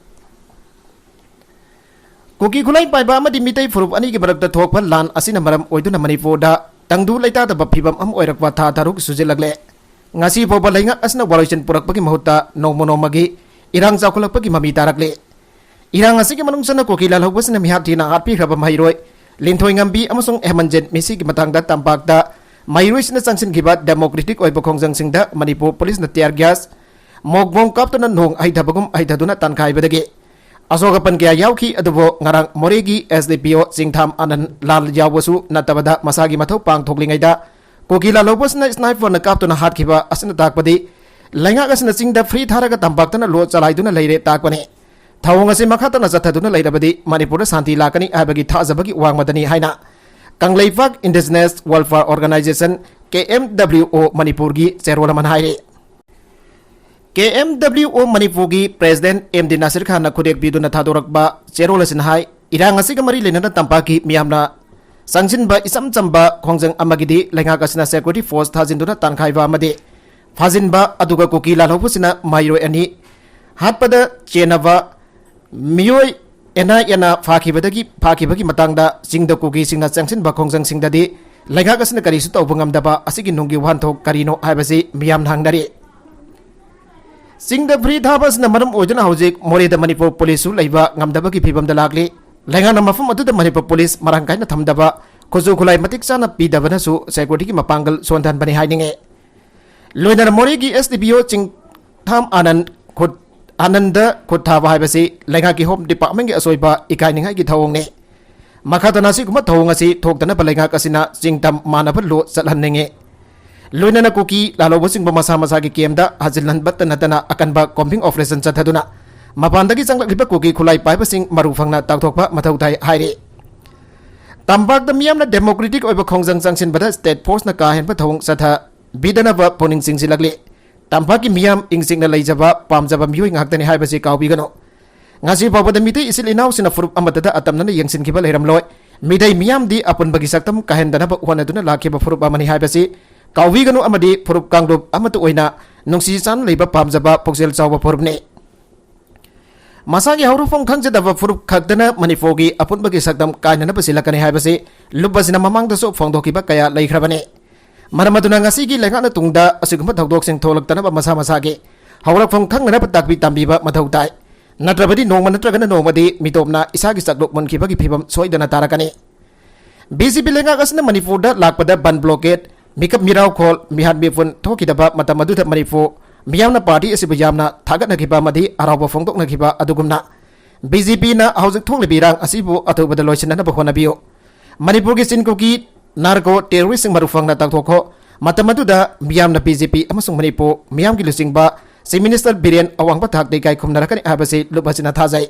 ꯀꯨꯀꯤ ꯈꯨꯠꯂꯥꯏ ꯄꯥꯏꯕ ꯑꯃꯗꯤ ꯃꯤꯇꯩ ꯐꯨꯔꯨꯞ ꯑꯅꯤꯒꯤ ꯃꯔꯛꯇ ꯊꯣꯛꯄ ꯂꯥꯟ ꯑꯁꯤꯅ ꯃꯔꯝ ꯑꯣꯏꯗꯨꯅ ꯃꯅꯤꯄꯨꯔꯗ ꯇꯪꯗꯨ ꯂꯩꯇꯥꯗꯕ ꯐꯤꯕꯝ ꯑꯃ ꯑꯣꯏꯔꯛꯄ ꯊꯥ ꯇꯔꯨꯛ ꯁꯨꯖꯤꯜꯂꯛꯂꯦ꯫ ꯉꯁꯤ ꯐꯥꯎꯕ ꯂꯩꯉꯥꯛ ꯑꯁꯤꯅ ꯋꯥꯔꯣꯏꯁꯤꯟ ꯄꯨꯔꯛꯄꯒꯤ ꯃꯍꯨꯠꯇ ꯅꯣꯡꯃ ꯅꯣꯡꯃꯒꯤ ꯏꯔꯥꯡ ꯆꯥꯎꯈꯠꯂꯛꯄꯒꯤ ꯃꯃꯤ ꯇꯥꯔꯛꯂꯦ꯫ ꯏꯔꯥꯡ ꯑꯁꯤꯒꯤ ꯃꯅꯨꯡ ꯆꯟꯅ ꯀꯨꯀꯤ ꯂꯥꯜꯍꯧꯕꯁꯤꯡꯅ ꯃꯤꯍꯥꯠ ꯊꯤꯅ ꯍꯥꯠꯄꯤꯈ꯭ꯔꯕ ꯃꯍꯩꯔꯣꯏ ꯂꯤꯟꯊꯣꯏꯉꯝꯕꯤ ꯑꯃꯁꯨꯡ ꯍꯦꯃꯟꯖꯤꯠ ꯃꯤꯁꯤꯒꯤ ꯃꯇꯥꯡꯗ ꯇꯝꯄꯥꯛꯇ ꯃꯍꯩꯔꯣꯏꯁꯤꯡꯅ ꯆꯪꯁꯤꯟꯈꯤꯕ ꯗꯦꯃꯣꯀ꯭ꯔꯦꯇꯤꯛ ꯑꯣꯏꯕ ꯈꯣꯡꯖꯪꯁꯤꯡꯗ ꯃꯅꯤꯄꯨꯔ ꯄꯨꯂꯤꯁꯅ ꯇꯤꯌꯥꯔ ꯒ꯭ꯌꯥꯁ, ꯃꯣꯛ ꯕꯣꯝ ꯀꯥꯞꯇꯨꯅ ꯅꯣꯡ ꯍꯩꯊꯕꯒꯨꯝ ꯍꯩꯊꯗꯨꯅ ꯇꯥꯟꯈꯥꯏꯕꯗꯒꯤ ꯑꯁꯣꯛ ꯑꯄꯟ ꯀꯌꯥ ꯌꯥꯎꯈꯤ꯫ ꯑꯗꯨꯕꯨ ꯉꯔꯥꯡ ꯃꯣꯔꯦꯒꯤ ꯑꯦꯁ ꯗꯤ ꯄꯤ ꯑꯣ ꯆꯤꯡꯊꯥꯝ ꯑꯥꯅꯟ ꯂꯥꯜ ꯌꯥꯎꯕꯁꯨ ꯅꯠꯇꯕꯗ ꯃꯁꯥꯒꯤ ꯃꯊꯧ ꯄꯥꯡꯊꯣꯛꯂꯤꯉꯩꯗ ꯀꯨꯀꯤ ꯂꯥꯜꯍꯧꯕꯁꯤꯅ ꯁ꯭ꯅꯥꯏꯄꯔꯅ ꯀꯥꯞꯇꯨꯅ ꯍꯥꯠꯈꯤꯕ ꯑꯁꯤꯅ ꯇꯥꯛꯄꯗꯤ ꯂꯩꯉꯥꯛ ꯑꯁꯤꯅ ꯆꯤꯡꯗ ꯐ꯭ꯔꯤ ꯊꯥꯔꯒ ꯇꯝꯄꯥꯛꯇꯅ ꯂꯣꯠ ꯆꯂꯥꯏꯗꯨꯅ ꯂꯩꯔꯦ ꯇꯥꯛꯄꯅꯤ꯫ ꯊꯧꯑꯣꯡ ꯑꯁꯤ ꯃꯈꯥ ꯇꯥꯅ ꯆꯠꯊꯗꯨꯅ ꯂꯩꯔꯕꯗꯤ ꯃꯅꯤꯄꯨꯔꯗ ꯁꯥꯟꯇꯤ ꯂꯥꯛꯀꯅꯤ ꯍꯥꯏꯕꯒꯤ ꯊꯥꯖꯕꯒꯤ ꯋꯥꯡꯃꯗꯅꯤ ꯍꯥꯏꯅ ꯀꯪꯂꯩꯄꯥꯛ ꯏꯟꯗꯤꯖꯤꯅꯁ ꯋꯦꯜꯐꯤꯌꯔ ꯑꯣꯔꯒꯅꯥꯏꯖꯦꯁꯟ, ꯀꯦ ꯑꯦꯝ ꯗꯕ꯭ꯂꯤꯎ ꯑꯣ ꯃꯅꯤꯄꯨꯔꯒꯤ ꯆꯦꯔꯣꯜ ꯑꯃꯅ ꯍꯥꯏꯔꯤ꯫ ꯀꯦ ꯑꯦꯝ ꯗꯕ꯭ꯂꯤꯎ ꯑꯣ ꯃꯅꯤꯄꯨꯔꯒꯤ ꯄ꯭ꯔꯦꯁꯤꯗꯦꯟꯠ ꯑꯦꯝ ꯗꯤ ꯅꯥꯁꯤꯔ ꯈꯥꯟꯅ ꯈꯨꯗꯦꯛ ꯄꯤꯗꯨꯅ ꯊꯥꯗꯣꯔꯛꯄ ꯆꯦꯔꯣꯜ ꯑꯁꯤꯅ ꯍꯥꯏ, ꯏꯔꯥꯡ ꯑꯁꯤꯒ ꯃꯔꯤ ꯂꯩꯅꯅ ꯇꯝꯄꯥꯛꯀꯤ ꯃꯤꯌꯥꯝꯅ ꯆꯪꯁꯤꯟꯕ ꯏꯆꯝ ꯆꯝꯕ ꯈꯣꯡꯖꯪ ꯑꯃꯒꯤꯗꯤ ꯂꯩꯉꯥꯛ ꯑꯁꯤꯅ ꯁꯦꯀ꯭ꯌꯨꯔꯤꯇꯤ ꯐꯣꯔꯁ ꯊꯥꯖꯤꯟꯗꯨꯅ ꯇꯥꯟꯈꯥꯏꯕ ꯑꯃꯗꯤ ꯐꯥꯖꯤꯟꯕ, ꯑꯗꯨꯒ ꯀꯨꯀꯤ ꯂꯥꯜꯍꯧꯕꯁꯤꯅ ꯃꯍꯩꯔꯣꯏ ꯑꯅꯤ ꯍꯥꯠꯄꯗ ꯆꯦꯟꯅꯕ ꯃꯤꯑꯣꯏ ꯑꯦꯟ ꯑꯥꯏ ꯑꯦꯅ ꯐꯥꯈꯤꯕꯗꯒꯤ, ꯐꯥꯈꯤꯕꯒꯤ ꯃꯇꯥꯡꯗ ꯆꯤꯡꯗ ꯀꯨꯀꯤꯁꯤꯡꯅ ꯆꯪꯁꯤꯟꯕ ꯈꯣꯡꯖꯪꯁꯤꯡꯗꯗꯤ ꯂꯩꯉꯥꯛ ꯑꯁꯤꯅ ꯀꯔꯤꯁꯨ ꯇꯧꯕ ꯉꯝꯗꯕ ꯑꯁꯤꯒꯤ ꯅꯨꯡꯒꯤ ꯋꯥꯍꯟꯊꯣꯛ ꯀꯔꯤꯅꯣ ꯍꯥꯏꯕꯁꯤ ꯃꯤꯌꯥꯝꯅ ꯍꯪꯅꯔꯤ꯫ ꯆꯤꯡꯗ ꯐ꯭ꯔꯤ ꯊꯥꯕ ꯑꯁꯤꯅ ꯃꯔꯝ ꯑꯣꯏꯗꯨꯅ ꯍꯧꯖꯤꯛ ꯃꯣꯔꯦꯗ ꯃꯅꯤꯄꯨꯔ ꯄꯨꯂꯤꯁꯁꯨ ꯂꯩꯕ ꯉꯝꯗꯕꯒꯤ ꯐꯤꯕꯝꯗ ꯂꯥꯛꯂꯤ꯫ ꯂꯩꯉꯥꯛꯅ ꯃꯐꯝ ꯑꯗꯨꯗ ꯃꯅꯤꯄꯨꯔ ꯄꯨꯂꯤꯁ ꯃꯔꯥꯡ ꯀꯥꯏꯅ ꯊꯝꯗꯕ, ꯈꯨꯠꯁꯨ ꯈꯨꯠꯂꯥꯏ ꯃꯇꯤꯛ ꯆꯥꯅ ꯄꯤꯗꯕꯅꯁꯨ ꯁꯦꯀ꯭ꯌꯨꯔꯤꯇꯤꯒꯤ ꯃꯄꯥꯡꯒꯜ ꯁꯣꯟꯊꯍꯟꯕꯅꯤ ꯍꯥꯏꯅꯤꯡꯉꯤ꯫ ꯂꯣꯏꯅꯅ ꯃꯣꯔꯦꯒꯤ ꯑꯦꯁ ꯗꯤ ꯄꯤ ꯑꯣ ꯆꯤꯡꯊꯥꯝ ꯑꯥꯅꯟ ꯈꯨꯠ, ꯑꯥꯅꯟꯗ ꯈꯨꯠ ꯊꯥꯕ ꯍꯥꯏꯕꯁꯤ ꯂꯩꯉꯥꯛꯀꯤ ꯍꯣꯝ ꯗꯤꯄꯥꯔꯠꯃꯦꯟꯒꯤ ꯑꯁꯣꯏꯕ ꯏꯀꯥꯏꯅꯤꯡꯉꯥꯏꯒꯤ ꯊꯧꯑꯣꯡꯅꯤ꯫ ꯃꯈꯥ ꯇꯥꯅ ꯑꯁꯤꯒꯨꯝꯕ ꯊꯧꯑꯣꯡ ꯑꯁꯤ ꯊꯣꯛꯇꯅꯕ ꯂꯩꯉꯥꯛ ꯑꯁꯤꯅ ꯆꯤꯡꯗꯝ ꯃꯥꯟꯅꯕ ꯂꯣ ꯆꯠꯍꯟꯅꯤꯡꯉꯤ꯫ ꯂꯣꯏꯅꯅ ꯀꯨꯀꯤ ꯂꯥꯜꯍꯧꯕꯁꯤꯡꯕꯨ ꯃꯁꯥ ꯃꯁꯥꯒꯤ ꯀꯦꯝꯗ ꯍꯥꯖꯤꯜꯍꯟꯕꯇ ꯅꯠꯇꯅ ꯑꯀꯟꯕ ꯀꯣꯝꯕꯤꯡ ꯑꯣꯄꯔꯦꯁꯟ ꯆꯠꯊꯗꯨꯅ ꯃꯄꯥꯟꯗꯒꯤ ꯆꯪꯂꯛꯂꯤꯕ ꯀꯨꯀꯤ ꯈꯨꯠꯂꯥꯏ ꯄꯥꯏꯕꯁꯤꯡ ꯃꯔꯨ ꯐꯪꯅ ꯇꯥꯛꯊꯣꯛꯄ ꯃꯊꯧ ꯇꯥꯏ ꯍꯥꯏꯔꯤ꯫ ꯇꯝꯄꯥꯛꯇ ꯃꯤꯌꯥꯝꯅ ꯗꯦꯃꯣꯀ꯭ꯔꯦꯇꯤꯛ ꯑꯣꯏꯕ ꯈꯣꯡꯖꯪ ꯆꯪꯁꯤꯟꯕꯗ ꯁ꯭ꯇꯦꯠ ꯐꯣꯔꯁꯅ ꯀꯥ ꯍꯦꯟꯕ ꯊꯧꯑꯣꯡ ꯆꯠꯊꯕꯤꯗꯅꯕ ꯄꯨꯛꯅꯤꯡ ꯆꯤꯡꯁꯤꯜꯂꯛꯂꯤ꯫ ꯇꯝꯄꯥꯛꯀꯤ ꯃꯤꯌꯥꯝ ꯏꯪ ꯆꯤꯛꯅ ꯂꯩꯖꯕ, ꯄꯥꯝꯖꯕ ꯃꯤꯑꯣꯏ ꯉꯥꯛꯇꯅꯤ ꯍꯥꯏꯕꯁꯤ ꯀꯥꯎꯕꯤꯒꯅꯨ꯫ ꯉꯁꯤ ꯐꯥꯎꯕꯗ ꯃꯤꯇꯩ ꯏꯆꯤꯜ ꯏꯅꯥꯎꯁꯤꯡꯅ ꯐꯨꯔꯨꯞ ꯑꯃꯠꯇꯗ ꯑꯇꯝꯅꯅ ꯌꯦꯡꯁꯤꯟꯈꯤꯕ ꯂꯩꯔꯝꯂꯣꯏ꯫ ꯃꯤꯇꯩ ꯃꯤꯌꯥꯝꯗꯤ ꯑꯄꯨꯟꯕꯒꯤ ꯁꯛꯇꯝ ꯀꯥꯍꯟꯗꯅꯕ ꯍꯣꯠꯅꯗꯨꯅ ꯂꯥꯛꯈꯤꯕ ꯐꯨꯔꯨꯞ ꯑꯃꯅꯤ ꯍꯥꯏꯕꯁꯤ ꯀꯥꯎꯕꯤꯒꯅꯨ ꯑꯃꯗꯤ ꯐꯨꯔꯨꯞ ꯀꯥꯡꯂꯨꯞ ꯑꯃꯠꯇ ꯑꯣꯏꯅ ꯅꯨꯡꯁꯤ ꯆꯥꯟꯅ ꯂꯩꯕ ꯄꯥꯝꯖꯕ ꯄꯨꯛꯆꯦꯜ ꯆꯥꯎꯕ ꯐꯨꯔꯨꯞꯅꯤ꯫ ꯃꯁꯥꯒꯤ ꯍꯧꯔꯛꯐꯝ ꯈꯪꯖꯗꯕ ꯐꯨꯔꯨꯞ ꯈꯛꯇꯅ ꯃꯅꯤꯄꯨꯔꯒꯤ ꯑꯄꯨꯟꯕꯒꯤ ꯁꯛꯇꯝ ꯀꯥꯏꯅꯅꯕ ꯁꯤꯜꯂꯛꯀꯅꯤ ꯍꯥꯏꯕꯁꯤ ꯂꯨꯞ ꯑꯁꯤꯅ ꯃꯃꯥꯡꯗꯁꯨ ꯐꯣꯡꯗꯣꯛꯈꯤꯕ ꯀꯌꯥ ꯂꯩꯈ꯭ꯔꯕꯅꯤ꯫ ꯃꯔꯝ ꯑꯗꯨꯅ ꯉꯁꯤꯒꯤ ꯂꯩꯉꯥꯛꯅ ꯇꯨꯡꯗ ꯑꯁꯤꯒꯨꯝꯕ ꯊꯧꯗꯣꯛꯁꯤꯡ ꯊꯣꯛꯂꯛꯇꯅꯕ ꯃꯁꯥ ꯃꯁꯥꯒꯤ ꯍꯧꯔꯛꯐꯝ ꯈꯪꯅꯅꯕ ꯇꯥꯛꯄꯤ ꯇꯝꯕꯤꯕ ꯃꯊꯧ ꯇꯥꯏ꯫ ꯅꯠꯇ꯭ꯔꯕꯗꯤ ꯅꯣꯡꯃ ꯅꯠꯇ꯭ꯔꯒꯅ ꯅꯣꯡꯃꯗꯤ ꯃꯤꯇꯣꯞꯅ ꯏꯁꯥꯒꯤ ꯆꯥꯛꯂꯨꯛ ꯃꯨꯟꯈꯤꯕꯒꯤ ꯐꯤꯕꯝ ꯁꯣꯏꯗꯅ ꯇꯥꯔꯛꯀꯅꯤ꯫ ꯕꯤ ꯖꯦ ꯄꯤ ꯂꯩꯉꯥꯛ ꯑꯁꯤꯅ ꯃꯅꯤꯄꯨꯔꯗ ꯂꯥꯛꯄꯗ ꯕꯟ ꯕ꯭ꯂꯣꯀꯦꯠ, ꯃꯤꯀꯞ ꯃꯤꯔꯥꯎꯈꯣꯜ, ꯃꯤꯍꯥꯠ ꯃꯤꯄꯨꯟ ꯊꯣꯛꯈꯤꯗꯕ ꯃꯇꯝ ꯑꯗꯨꯗ ꯃꯅꯤꯄꯨꯔ ꯃꯤꯌꯥꯝꯅ ꯄꯥꯔꯇꯤ ꯑꯁꯤꯕꯨ ꯌꯥꯝꯅ ꯊꯥꯒꯠꯅꯈꯤꯕ ꯑꯃꯗꯤ ꯍꯔꯥꯎꯕ ꯐꯣꯡꯗꯣꯛꯅꯈꯤꯕ ꯑꯗꯨꯒꯨꯝꯅ, ꯕꯤ ꯖꯦ ꯄꯤꯅ ꯍꯧꯖꯤꯛ ꯊꯣꯛꯂꯤꯕ ꯏꯔꯥꯡ ꯑꯁꯤꯕꯨ ꯑꯊꯨꯕꯗ ꯂꯣꯏꯁꯤꯟꯅꯅꯕ ꯍꯣꯠꯅꯕꯤꯌꯨ꯫ ꯃꯅꯤꯄꯨꯔꯒꯤ ꯆꯤꯟ ꯀꯨꯀꯤ ꯅꯥꯔꯀꯣ ꯇꯦꯔꯣꯔꯤꯁꯁꯤꯡ ꯃꯔꯨ ꯐꯪꯅ ꯇꯥꯛꯊꯣꯛꯈꯣ꯫ ꯃꯇꯝ ꯑꯗꯨꯗ ꯃꯤꯌꯥꯝꯅ ꯕꯤ ꯖꯦ ꯄꯤ ꯑꯃꯁꯨꯡ ꯃꯅꯤꯄꯨꯔ ꯃꯤꯌꯥꯝꯒꯤ ꯂꯨꯆꯤꯡꯕ ꯆꯤꯐ ꯃꯤꯅꯤꯁꯇꯔ ꯕꯤꯔꯦꯟ ꯑꯋꯥꯡꯕ ꯊꯥꯛꯇ ꯏꯀꯥꯏ ꯈꯨꯝꯅꯔꯛꯀꯅꯤ ꯍꯥꯏꯕꯁꯤ ꯂꯨꯞ ꯑꯁꯤꯅ ꯊꯥꯖꯩ꯫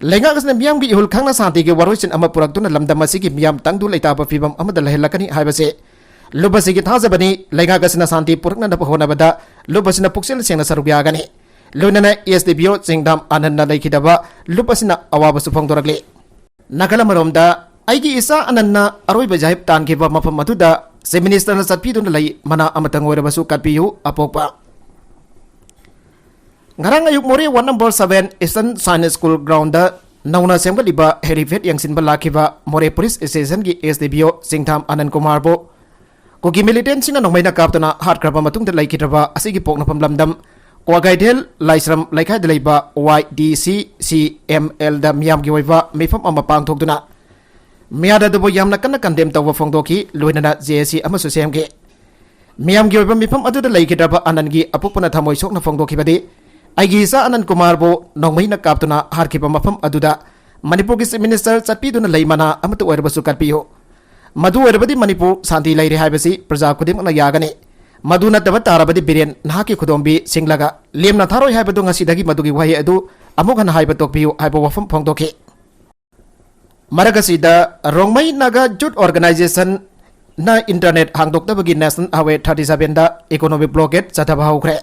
ꯂꯩꯉꯥꯛ ꯑꯁꯤꯅ ꯃꯤꯌꯥꯝꯒꯤ ꯏꯍꯨꯜ ꯈꯪꯅ ꯁꯥꯟꯇꯤꯒꯤ ꯋꯥꯔꯣꯏꯁꯤꯟ ꯑꯃ ꯄꯨꯔꯛꯇꯨꯅ ꯂꯝꯗꯝ ꯑꯁꯤꯒꯤ ꯃꯤꯌꯥꯝ ꯇꯪꯗꯨ ꯂꯩꯇꯥꯕ ꯐꯤꯕꯝ ꯑꯃꯗ ꯂꯩꯍꯜꯂꯛꯀꯅꯤ ꯍꯥꯏꯕꯁꯤ ꯂꯨꯞ ꯑꯁꯤꯒꯤ ꯊꯥꯖꯕꯅꯤ꯫ ꯂꯩꯉꯥꯛ ꯑꯁꯤꯅ ꯁꯥꯟꯇꯤ ꯄꯨꯔꯛꯅꯅꯕ ꯍꯣꯠꯅꯕꯗ ꯂꯨꯞ ꯑꯁꯤꯅ ꯄꯨꯛꯆꯦꯜ ꯁꯦꯡꯅ ꯁꯔꯨꯛ ꯌꯥꯒꯅꯤ꯫ ꯂꯣꯏꯅꯅ ꯑꯦꯁ ꯗꯤ ꯄꯤ ꯑꯣ ꯆꯤꯡꯗꯥꯝ ꯑꯥꯅꯟꯗꯅ ꯂꯩꯈꯤꯗꯕ ꯂꯨꯞ ꯑꯁꯤꯅ ꯑꯋꯥꯕꯁꯨ ꯐꯣꯡꯗꯣꯔꯛꯂꯤ꯫ ꯅꯥꯀꯜ ꯑꯃꯔꯣꯝꯗ, ꯑꯩꯒꯤ ꯏꯆꯥ ꯑꯅꯟꯅ ꯑꯔꯣꯏꯕ ꯌꯥꯍꯤꯞ ꯇꯥꯟꯈꯤꯕ ꯃꯐꯝ ꯑꯗꯨꯗ ꯆꯤꯐ ꯃꯤꯅꯤꯁꯇꯔꯅ ꯆꯠꯄꯤꯗꯨꯅ ꯂꯩ, ꯃꯅꯥ ꯑꯃꯇꯪ ꯑꯣꯏꯔꯕꯁꯨ ꯀꯠꯄꯤꯌꯨ, ꯑꯄꯣꯛꯄ꯫ ꯉꯔꯥꯡ ꯑꯌꯨꯛ ꯃꯣꯔꯦ ward number seven Eastern Science School ground ꯅꯧꯅ ꯁꯦꯝꯒꯠꯂꯤꯕ helipad ꯌꯦꯡꯁꯤꯟꯕ ꯂꯥꯛꯈꯤꯕ ꯃꯣꯔꯦ police stationꯒꯤ S D P O Chingtham ꯑꯅꯟ ꯀꯨꯃꯥꯔꯕꯨ ꯀꯨꯀꯤ militantꯁꯤꯡꯅ ꯅꯣꯡꯃꯩꯅ ꯀꯥꯞꯇꯨꯅ ꯍꯥꯠꯈ꯭ꯔꯕ ꯃꯇꯨꯡꯗ ꯂꯩꯈꯤꯗ꯭ꯔꯕ ꯑꯁꯤꯒꯤ ꯄꯣꯛꯅꯐꯝ ꯂꯝꯗꯝ ꯀ꯭ꯋꯥꯀꯩꯊꯦꯜ ꯂꯥꯏꯁ꯭ꯔꯝ ꯂꯩꯀꯥꯏꯗ ꯂꯩꯕ Y D C C M Lꯗ ꯃꯤꯌꯥꯝꯒꯤ ꯑꯣꯏꯕ ꯃꯤꯐꯝ ꯑꯃ ꯄꯥꯡꯊꯣꯛꯇꯨꯅ ꯃꯤꯌꯥꯝ ꯑꯗꯨꯕꯨ ꯌꯥꯝꯅ ꯀꯟꯅ condemn ꯇꯧꯕ ꯐꯣꯡꯗꯣꯛꯈꯤ, ꯂꯣꯏꯅꯅ J A C ꯑꯃꯁꯨ ꯁꯦꯝꯈꯤ꯫ ꯃꯤꯌꯥꯝꯒꯤ ꯑꯣꯏꯕ ꯃꯤꯐꯝ ꯑꯗꯨꯗ ꯂꯩꯈꯤꯗ꯭ꯔꯕ ꯑꯅꯟꯒꯤ ꯑꯄꯣꯛꯄꯅ ꯊꯃꯣꯏ ꯁꯣꯛꯅ ꯐꯣꯡꯗꯣꯛꯈꯤꯕꯗꯤ, "ꯑꯩꯒꯤ ꯏꯆꯥ ꯑꯅꯟ ꯀꯨꯃꯥꯔꯕꯨ ꯅꯣꯡꯃꯩꯅ ꯀꯥꯞꯇꯨꯅ ꯍꯥꯠꯈꯤꯕ ꯃꯐꯝ ꯑꯗꯨꯗ ꯃꯅꯤꯄꯨꯔꯒꯤ Chief Minister ꯆꯠꯄꯤꯗꯨꯅ ꯂꯩ ꯃꯅꯥ ꯑꯃꯠꯇ ꯑꯣꯏꯔꯕꯁꯨ ꯀꯠꯄꯤꯌꯨ꯫ ꯃꯗꯨ ꯑꯣꯏꯔꯕꯗꯤ ꯃꯅꯤꯄꯨꯔ ꯁꯥꯟꯇꯤ ꯂꯩꯔꯦ ꯍꯥꯏꯕꯁꯤ ꯄ꯭ꯔꯖꯥ ꯈꯨꯗꯤꯡꯃꯛꯅ ꯌꯥꯒꯅꯤ꯫ ꯃꯗꯨ ꯅꯠꯇꯕ ꯇꯥꯔꯕꯗꯤ ꯕꯤꯔꯦꯟ, ꯅꯍꯥꯛꯀꯤ ꯈꯨꯗꯣꯝꯕꯤ ꯁꯤꯡꯂꯒ ꯂꯦꯝꯅ ꯊꯥꯔꯣꯏ ꯍꯥꯏꯕꯗꯨ ꯉꯁꯤꯗꯒꯤ ꯃꯗꯨꯒꯤ ꯋꯥꯍꯩ ꯑꯗꯨ ꯑꯃꯨꯛ ꯍꯟꯅ ꯍꯥꯏꯕ ꯇꯣꯛꯄꯤꯌꯨ" ꯍꯥꯏꯕ ꯋꯥꯐꯝ ꯐꯣꯡꯗꯣꯛꯈꯤ꯫ ꯃꯔꯛ ꯑꯁꯤꯗ Rongmei Naga Youth Organizationꯅ internet ꯍꯥꯡꯗꯣꯛꯇꯕꯒꯤ National Highway thirty sevenꯗ economic blockade ꯆꯠꯊꯕ ꯍꯧꯈ꯭ꯔꯦ꯫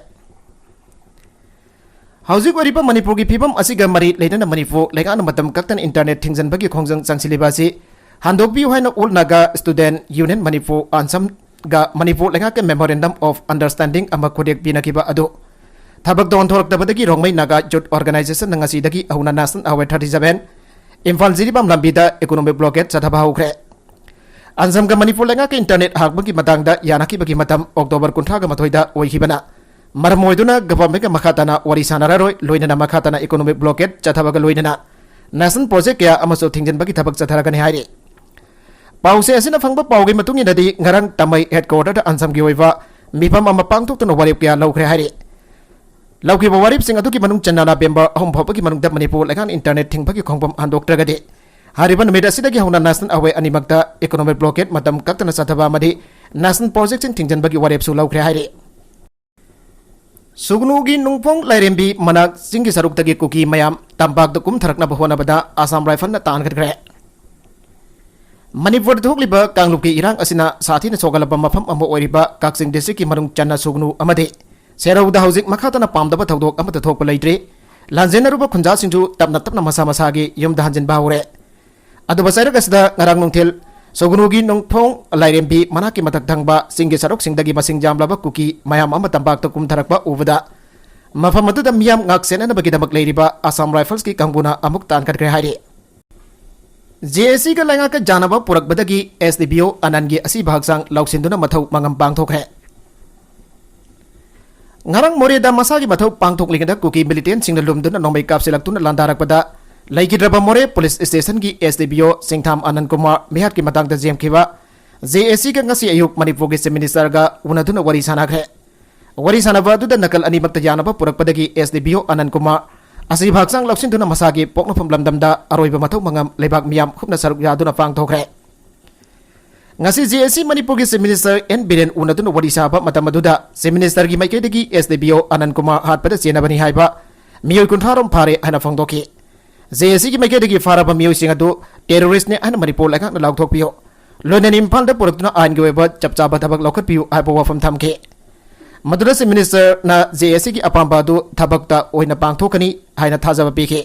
ꯍꯧꯖꯤꯛ ꯑꯣꯏꯔꯤꯕ ꯃꯅꯤꯄꯨꯔꯒꯤ ꯐꯤꯕꯝ ꯑꯁꯤꯒ ꯃꯔꯤ ꯂꯩꯅꯅ ꯃꯅꯤꯄꯨꯔ ꯂꯩꯉꯥꯛꯅ ꯃꯇꯝ ꯀꯛꯇꯅ internet ꯊꯤꯡꯖꯤꯟꯕꯒꯤ ꯈꯣꯡꯖꯪ ꯆꯪꯁꯤꯜꯂꯤꯕ ꯑꯁꯤ ꯍꯟꯗꯣꯛꯄꯤꯌꯨ ꯍꯥꯏꯅ All Naga Student Union Manipur, ꯑꯟꯁꯝꯒ Manipur ꯂꯩꯉꯥꯛꯀꯤ memorandum of understanding ꯑꯃ ꯈꯨꯗꯦꯛ ꯄꯤꯅꯈꯤꯕ ꯑꯗꯨ ꯊꯕꯛꯇ ꯑꯣꯟꯊꯣꯔꯛꯇꯕꯗꯒꯤ ꯔꯣꯡꯃꯩ ꯅꯥꯒꯥ Youth Organizationꯅ ꯉꯁꯤꯗꯒꯤ ꯍꯧꯅ National Highway thirty seven Imphal Jiribam ꯂꯝꯕꯤꯗ economic blockade ꯆꯠꯊꯕ ꯍꯧꯈ꯭ꯔꯦ꯫ ꯑꯟꯁꯝꯒ ꯃꯅꯤꯄꯨꯔ ꯂꯩꯉꯥꯛꯀ internet ꯍꯥꯡꯕꯒꯤ ꯃꯇꯥꯡꯗ ꯌꯥꯅꯈꯤꯕꯒꯤ ꯃꯇꯝ October ꯀꯨꯟꯊ꯭ꯔꯥꯒ ꯃꯥꯊꯣꯏꯗ ꯑꯣꯏꯈꯤꯕꯅ ꯃꯔꯝ ꯑꯣꯏꯗꯨꯅ governmentꯀ ꯃꯈꯥ ꯇꯥꯅ ꯋꯥꯔꯤ ꯁꯥꯟꯅꯔꯔꯣꯏ, ꯂꯣꯏꯅꯅ ꯃꯈꯥ ꯇꯥꯅ economic blockade ꯆꯠꯊꯕꯒ ꯂꯣꯏꯅꯅ national project ꯀꯌꯥ ꯑꯃꯁꯨ ꯊꯤꯡꯖꯤꯟꯕꯒꯤ ꯊꯕꯛ ꯆꯠꯊꯔꯒꯅꯤ ꯍꯥꯏꯔꯤ꯫ ꯄꯥꯎꯆꯦ ꯑꯁꯤꯅ ꯐꯪꯕ ꯄꯥꯎꯒꯤ ꯃꯇꯨꯡ ꯏꯟꯅꯗꯤ, ꯉꯔꯥꯡ ꯇꯥꯃꯩ headquarterꯗ ꯑꯟꯁꯝꯒꯤ ꯑꯣꯏꯕ ꯃꯤꯐꯝ ꯑꯃ ꯄꯥꯡꯊꯣꯛꯇꯨꯅ ꯋꯥꯔꯦꯞ ꯀꯌꯥ ꯂꯧꯈ꯭ꯔꯦ ꯍꯥꯏꯔꯤ꯫ ꯂꯧꯈꯤꯕ ꯋꯥꯔꯦꯞꯁꯤꯡ ꯑꯗꯨꯒꯤ ꯃꯅꯨꯡ ꯆꯟꯅ November ꯑꯍꯨꯝ ꯐꯥꯎꯕꯒꯤ ꯃꯅꯨꯡꯗ ꯃꯅꯤꯄꯨꯔ ꯂꯩꯉꯥꯛꯅ internet ꯊꯤꯡꯕꯒꯤ ꯈꯣꯡꯐꯝ ꯍꯟꯗꯣꯛꯇ꯭ꯔꯒꯗꯤ, ꯍꯥꯏꯔꯤꯕ ꯅꯨꯃꯤꯠ ꯑꯁꯤꯗꯒꯤ ꯍꯧꯅ national highway ꯑꯅꯤꯃꯛꯇ economic blockade ꯃꯇꯝ ꯀꯛꯇꯅ ꯆꯠꯊꯕ ꯑꯃꯗꯤ national projectꯁꯤꯡ ꯊꯤꯡꯖꯤꯟꯕꯒꯤ ꯋꯥꯔꯦꯞꯁꯨ ꯂꯧꯈ꯭ꯔꯦ ꯍꯥꯏꯔꯤ꯫ ꯁꯨꯒꯅꯨꯒꯤ ꯅꯨꯡꯐꯣꯡ ꯂꯥꯏꯔꯦꯝꯕꯤ ꯃꯅꯥꯛ ꯆꯤꯡꯒꯤ ꯁꯔꯨꯛꯇꯒꯤ ꯀꯨꯀꯤ ꯃꯌꯥꯝ ꯇꯝꯄꯥꯛꯇ ꯀꯨꯝꯊꯔꯛꯅꯕ ꯍꯣꯠꯅꯕꯗ Assam Riflesꯅ ꯇꯥꯟꯈꯠꯈ꯭ꯔꯦ꯫ ꯃꯅꯤꯄꯨꯔꯗ ꯊꯣꯛꯂꯤꯕ ꯀꯥꯡꯂꯨꯞꯀꯤ ꯏꯔꯥꯡ ꯑꯁꯤꯅ ꯁꯥꯊꯤꯅ ꯁꯣꯛꯍꯜꯂꯕ ꯃꯐꯝ ꯑꯃ ꯑꯣꯏꯔꯤꯕ ꯀꯛꯆꯤꯡ districtꯀꯤ ꯃꯅꯨꯡ ꯆꯟꯅ ꯁꯨꯒꯅꯨ ꯑꯃꯗꯤ ꯁꯦꯔꯧꯗ ꯍꯧꯖꯤꯛ ꯃꯈꯥ ꯇꯥꯅ ꯄꯥꯝꯗꯕ ꯊꯧꯗꯣꯛ ꯑꯃꯠꯇ ꯊꯣꯛꯄ ꯂꯩꯇ꯭ꯔꯤ꯫ ꯂꯥꯟꯖꯦꯟꯅꯔꯨꯕ ꯈꯨꯟꯖꯥꯁꯤꯡꯁꯨ ꯇꯞꯅ ꯇꯞꯅ ꯃꯁꯥ ꯃꯁꯥꯒꯤ ꯌꯨꯝꯗ ꯍꯟꯖꯤꯟꯕ ꯍꯧꯔꯦ꯫ ꯑꯗꯨꯕꯨ ꯆꯩꯔꯛ ꯑꯁꯤꯗ ꯉꯔꯥꯡ ꯅꯨꯡꯊꯤꯜ ꯁꯨꯒꯅꯨꯒꯤ ꯅꯨꯡꯐꯣꯡ ꯂꯥꯏꯔꯦꯝꯕꯤ ꯃꯅꯥꯛꯀꯤ ꯃꯊꯛ ꯊꯪꯕ ꯆꯤꯡꯒꯤ ꯁꯔꯨꯛꯁꯤꯡꯗꯒꯤ ꯃꯁꯤꯡ ꯌꯥꯝꯂꯕ ꯀꯨꯀꯤ ꯃꯌꯥꯝ ꯑꯃ ꯇꯝꯄꯥꯛꯇ ꯀꯨꯝꯊꯔꯛꯄ ꯎꯕꯗ ꯃꯐꯝ ꯑꯗꯨꯗ ꯃꯤꯌꯥꯝ ꯉꯥꯛ ꯁꯦꯟꯅꯅꯕꯒꯤꯗꯃꯛ ꯂꯩꯔꯤꯕ ꯑꯁꯥꯝ ꯔꯥꯏꯐꯜꯁꯀꯤ ꯀꯥꯡꯕꯨꯅ ꯑꯃꯨꯛ ꯇꯥꯟꯈꯠꯈ꯭ꯔꯦ ꯍꯥꯏꯔꯤ꯫ ꯖꯦ ꯑꯦ ꯁꯤꯒ ꯂꯩꯉꯥꯛꯀ ꯌꯥꯅꯕ ꯄꯨꯔꯛꯄꯗꯒꯤ ꯑꯦꯁ ꯗꯤ ꯄꯤ ꯑꯣ ꯑꯅꯟꯒꯤ ꯑꯁꯤꯕ ꯍꯛꯆꯥꯡ ꯂꯧꯁꯤꯟꯗꯨꯅ ꯃꯊꯧ ꯃꯉꯝ ꯄꯥꯡꯊꯣꯛꯈ꯭ꯔꯦ꯫ ꯉꯔꯥꯡ ꯃꯣꯔꯦꯗ ꯃꯁꯥꯒꯤ ꯃꯊꯧ ꯄꯥꯡꯊꯣꯛꯂꯤꯉꯩꯗ ꯀꯨꯀꯤ ꯃꯤꯂꯤꯇꯦꯟꯁꯤꯡꯅ ꯂꯨꯝꯗꯨꯅ ꯅꯣꯡꯃꯩ ꯀꯥꯞꯁꯤꯜꯂꯛꯇꯨꯅ ꯂꯥꯟꯗꯥꯔꯛꯄꯗ ꯂꯩꯈꯤꯗ꯭ꯔꯕ ꯃꯣꯔꯦ ꯄꯨꯂꯤꯁ ꯁ꯭ꯇꯦꯁꯟꯒꯤ ꯑꯦꯁ ꯗꯤ ꯄꯤ ꯑꯣ ꯁꯤꯡꯊꯥꯝ ꯑꯅꯟ ꯀꯨꯃꯥꯔ ꯃꯤꯍꯥꯠꯀꯤ ꯃꯇꯥꯡꯗ ꯖꯦꯝꯈꯤꯕ ꯖꯦ ꯑꯦ ꯁꯤꯒ ꯉꯁꯤ ꯑꯌꯨꯛ ꯃꯅꯤꯄꯨꯔꯒꯤ ꯆꯤꯐ ꯃꯤꯅꯤꯁꯇꯔꯒ ꯎꯅꯗꯨꯅ ꯋꯥꯔꯤ ꯁꯥꯟꯅꯈ꯭ꯔꯦ꯫ ꯋꯥꯔꯤ ꯁꯥꯟꯅꯕ ꯑꯗꯨꯗ ꯅꯥꯀꯜ ꯑꯅꯤꯃꯛꯇ ꯌꯥꯅꯕ ꯄꯨꯔꯛꯄꯗꯒꯤ ꯑꯦꯁ ꯗꯤ ꯄꯤ ꯑꯣ ꯑꯅꯟ ꯀꯨꯃꯥꯔ ꯑꯁꯤꯕ ꯍꯛꯆꯥꯡ ꯂꯧꯁꯤꯟꯗꯨꯅ ꯃꯁꯥꯒꯤ ꯄꯣꯛꯅꯐꯝ ꯂꯝꯗꯝꯗ ꯑꯔꯣꯏꯕ ꯃꯊꯧ ꯃꯉꯝ ꯂꯩꯕꯥꯛ ꯃꯤꯌꯥꯝ ꯍꯨꯞꯅ ꯁꯔꯨꯛ ꯌꯥꯗꯨꯅ ꯄꯥꯡꯊꯣꯛꯈ꯭ꯔꯦ꯫ ꯉꯁꯤ ꯖꯦ ꯑꯦ ꯁꯤ ꯃꯅꯤꯄꯨꯔꯒꯤ ꯆꯤꯐ ꯃꯤꯅꯤꯁꯇꯔ ꯑꯦꯟ ꯕꯤꯔꯦꯟ ꯎꯅꯗꯨꯅ ꯋꯥꯔꯤ ꯁꯥꯕ ꯃꯇꯝ ꯑꯗꯨꯗ ꯆꯤꯐ ꯃꯤꯅꯤꯁꯇꯔꯒꯤ ꯃꯥꯏꯀꯩꯗꯒꯤ ꯑꯦꯁ ꯗꯤ ꯄꯤ ꯑꯣ ꯑꯅꯟ ꯀꯨꯃꯥꯔ ꯍꯥꯠꯄꯗ ꯆꯦꯟꯅꯕꯅꯤ ꯍꯥꯏꯕ ꯃꯤꯑꯣꯏ ꯀꯨꯟꯊ꯭ꯔꯥ ꯔꯣꯝ ꯐꯥꯔꯦ ꯍꯥꯏꯅ ꯐꯣꯡꯗꯣꯛꯈꯤ꯫ ꯖꯦ ꯑꯦ ꯁꯤꯒꯤ ꯃꯥꯏꯀꯩꯗꯒꯤ ꯐꯥꯔꯕ ꯃꯤꯑꯣꯏꯁꯤꯡ ꯑꯗꯨ ꯇꯦꯔꯣꯔꯤꯁ꯭ꯠꯅꯤ ꯍꯥꯏꯅ ꯃꯅꯤꯄꯨꯔ ꯂꯩꯉꯥꯛꯅ ꯂꯥꯎꯊꯣꯛꯄꯤꯌꯨ, ꯂꯣꯏꯅꯅ ꯏꯝꯐꯥꯜꯗ ꯄꯨꯔꯛꯇꯨꯅ ꯑꯥꯏꯟꯒꯤ ꯑꯣꯏꯕ ꯆꯞ ꯆꯥꯕ ꯊꯕꯛ ꯂꯧꯈꯠꯄꯤꯌꯨ ꯍꯥꯏꯕ ꯋꯥꯐꯝ ꯊꯝꯈꯤ꯫ ꯃꯗꯨꯗ ꯆꯤꯐ ꯃꯤꯅꯤꯁꯇꯔꯅ ꯖꯦ ꯑꯦ ꯁꯤꯒꯤ ꯑꯄꯥꯝꯕ ꯑꯗꯨ ꯊꯕꯛꯇ ꯑꯣꯏꯅ ꯄꯥꯡꯊꯣꯛꯀꯅꯤ ꯍꯥꯏꯅ ꯊꯥꯖꯕ ꯄꯤꯈꯤ꯫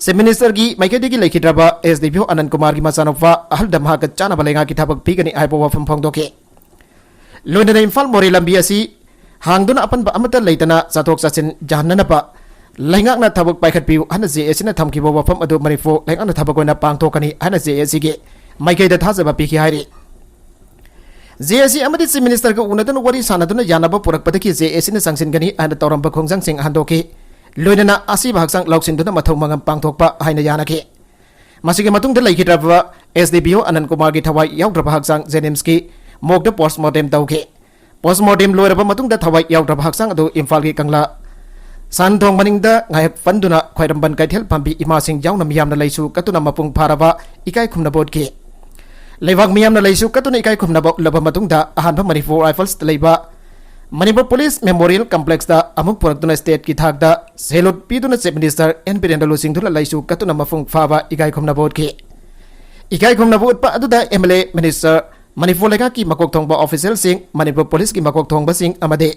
ꯆꯤꯐ ꯃꯤꯅꯤꯁꯇꯔꯒꯤ ꯃꯥꯏꯀꯩꯗꯒꯤ ꯂꯩꯈꯤꯗ꯭ꯔꯕ ꯑꯦꯁ ꯗꯤ ꯄꯤ ꯑꯣ ꯑꯅꯟ ꯀꯨꯃꯥꯔꯒꯤ ꯃꯆꯥꯅꯨꯄꯥ ꯑꯍꯜꯗ ꯃꯍꯥꯛꯀ ꯆꯥꯅꯕ ꯂꯩꯉꯥꯛꯀꯤ ꯊꯕꯛ ꯄꯤꯒꯅꯤ ꯍꯥꯏꯕ ꯋꯥꯐꯝ ꯐꯣꯡꯗꯣꯛꯈꯤ꯫ ꯂꯣꯏꯅꯅ ꯏꯝꯐꯥꯜ ꯃꯣꯔꯦ ꯂꯝꯕꯤ ꯑꯁꯤ ꯍꯥꯡꯗꯨꯅ ꯑꯄꯟꯕ ꯑꯃꯠꯇ ꯂꯩꯇꯅ ꯆꯠꯊꯣꯛ ꯆꯠꯁꯤꯟ ꯌꯥꯍꯟꯅꯅꯕ ꯂꯩꯉꯥꯛꯅ ꯊꯕꯛ ꯄꯥꯏꯈꯠꯄꯤꯌꯨ ꯍꯥꯏꯅ ꯖꯦ ꯑꯦ ꯁꯤꯅ ꯊꯝꯈꯤꯕ ꯋꯥꯐꯝ ꯑꯗꯨ ꯃꯅꯤꯄꯨꯔ ꯂꯩꯉꯥꯛꯅ ꯊꯕꯛ ꯑꯣꯏꯅ ꯄꯥꯡꯊꯣꯛꯀꯅꯤ ꯍꯥꯏꯅ ꯖꯦ ꯑꯦ ꯁꯤꯒꯤ ꯃꯥꯏꯀꯩꯗ ꯊꯥꯖꯕ ꯄꯤꯈꯤ ꯍꯥꯏꯔꯤ꯫ ꯖꯦ ꯑꯦ ꯁꯤ ꯑꯃꯗꯤ ꯆꯤꯐ ꯃꯤꯅꯤꯁꯇꯔꯒ ꯎꯅꯗꯨꯅ ꯋꯥꯔꯤ ꯁꯥꯟꯅꯗꯨꯅ ꯌꯥꯅꯕ ꯄꯨꯔꯛꯄꯗꯒꯤ ꯖꯦ ꯑꯦ ꯁꯤꯅ ꯆꯪꯁꯤꯟꯒꯅꯤ ꯍꯥꯏꯅ ꯇꯧꯔꯝꯕ ꯈꯣꯡꯖꯪꯁꯤꯡ ꯍꯟꯗꯣꯛꯈꯤ꯫ ꯂꯣꯏꯅꯅ ꯑꯁꯤꯕ ꯍꯛꯆꯥꯡ ꯂꯧꯁꯤꯟꯗꯨꯅ ꯃꯊꯧ ꯃꯉꯝ ꯄꯥꯡꯊꯣꯛꯄ ꯍꯥꯏꯅ ꯌꯥꯅꯈꯤ꯫ ꯃꯁꯤꯒꯤ ꯃꯇꯨꯡꯗ ꯂꯩꯈꯤꯗ꯭ꯔꯕ ꯑꯦꯁ ꯗꯤ ꯄꯤ ꯑꯣ ꯑꯅꯟ ꯀꯨꯃꯥꯔꯒꯤ ꯊꯋꯥꯏ ꯌꯥꯎꯗ꯭ꯔꯕ ꯍꯛꯆꯥꯡ ꯖꯦꯅꯤꯝꯁꯀꯤ ꯃꯣꯔꯒꯇ ꯄꯣꯁꯃꯣꯔꯇꯦꯝ ꯇꯧꯈꯤ꯫ ꯄꯣꯁꯃꯣꯔꯇꯦꯝ ꯂꯣꯏꯔꯕ ꯃꯇꯨꯡꯗ ꯊꯋꯥꯏ ꯌꯥꯎꯗ꯭ꯔꯕ ꯍꯛꯆꯥꯡ ꯑꯗꯨ ꯏꯝꯐꯥꯜꯒꯤ ꯀꯪꯂꯥ ꯁꯟꯊꯣꯡ ꯃꯅꯤꯡꯗ ꯉꯥꯏꯍꯥꯛ ꯄꯟꯗꯨꯅ ꯈ꯭ꯋꯥꯏꯔꯝꯕꯟ ꯀꯩꯊꯦꯜ ꯄꯥꯝꯕꯤ ꯏꯃꯥꯁꯤꯡ ꯌꯥꯎꯅ ꯃꯤꯌꯥꯝꯅ ꯂꯩꯁꯨ ꯀꯠꯇꯨꯅ ꯃꯄꯨꯡ ꯐꯥꯔꯕ ꯏꯀꯥꯏ ꯈꯨꯝꯅꯕ ꯎꯠꯈꯤ꯫ ꯂꯩꯕꯥꯛ ꯃꯤꯌꯥꯝꯅ ꯂꯩꯁꯨ ꯀꯠꯇꯨꯅ ꯏꯀꯥꯏ ꯈꯨꯝꯅꯕ ꯎꯠꯂꯕ ꯃꯇꯨꯡꯗ ꯑꯍꯥꯟꯕ ꯃꯅꯤꯄꯨꯔ ꯔꯥꯏꯐꯜꯁꯇ ꯂꯩꯕ ꯃꯅꯤꯄꯨꯔ ꯄꯨꯂꯤꯁ ꯃꯦꯃꯣꯔꯤꯌꯦꯜ ꯀꯝꯄ꯭ꯂꯦꯛꯁꯇ ꯑꯃꯨꯛ ꯄꯨꯔꯛꯇꯨꯅ ꯁ꯭ꯇꯦꯠꯀꯤ ꯊꯥꯛꯇ ꯁꯦꯂꯨꯠ ꯄꯤꯗꯨꯅ ꯆꯤꯐ ꯃꯤꯅꯤꯁꯇꯔ ꯑꯦꯟ ꯕꯤꯔꯦꯟꯗ ꯂꯨꯆꯤꯡꯗꯨꯅ ꯂꯩꯁꯨ ꯀꯠꯇꯨꯅ ꯃꯄꯨꯡ ꯐꯥꯕ ꯏꯀꯥꯏ ꯈꯨꯝꯅꯕ ꯎꯠꯈꯤ꯫ ꯏꯀꯥꯏ ꯈꯨꯝꯅꯕ ꯎꯠꯄ ꯑꯗꯨꯗ M L A, minister, Manipur ꯂꯩꯉꯥꯛꯀꯤ ꯃꯀꯣꯛ ꯊꯣꯡꯕ ꯑꯣꯐꯤꯁꯤꯌꯦꯜꯁꯤꯡ, ꯃꯅꯤꯄꯨꯔ ꯄꯨꯂꯤꯁꯀꯤ ꯃꯀꯣꯛ ꯊꯣꯡꯕꯁꯤꯡ ꯑꯃꯗꯤ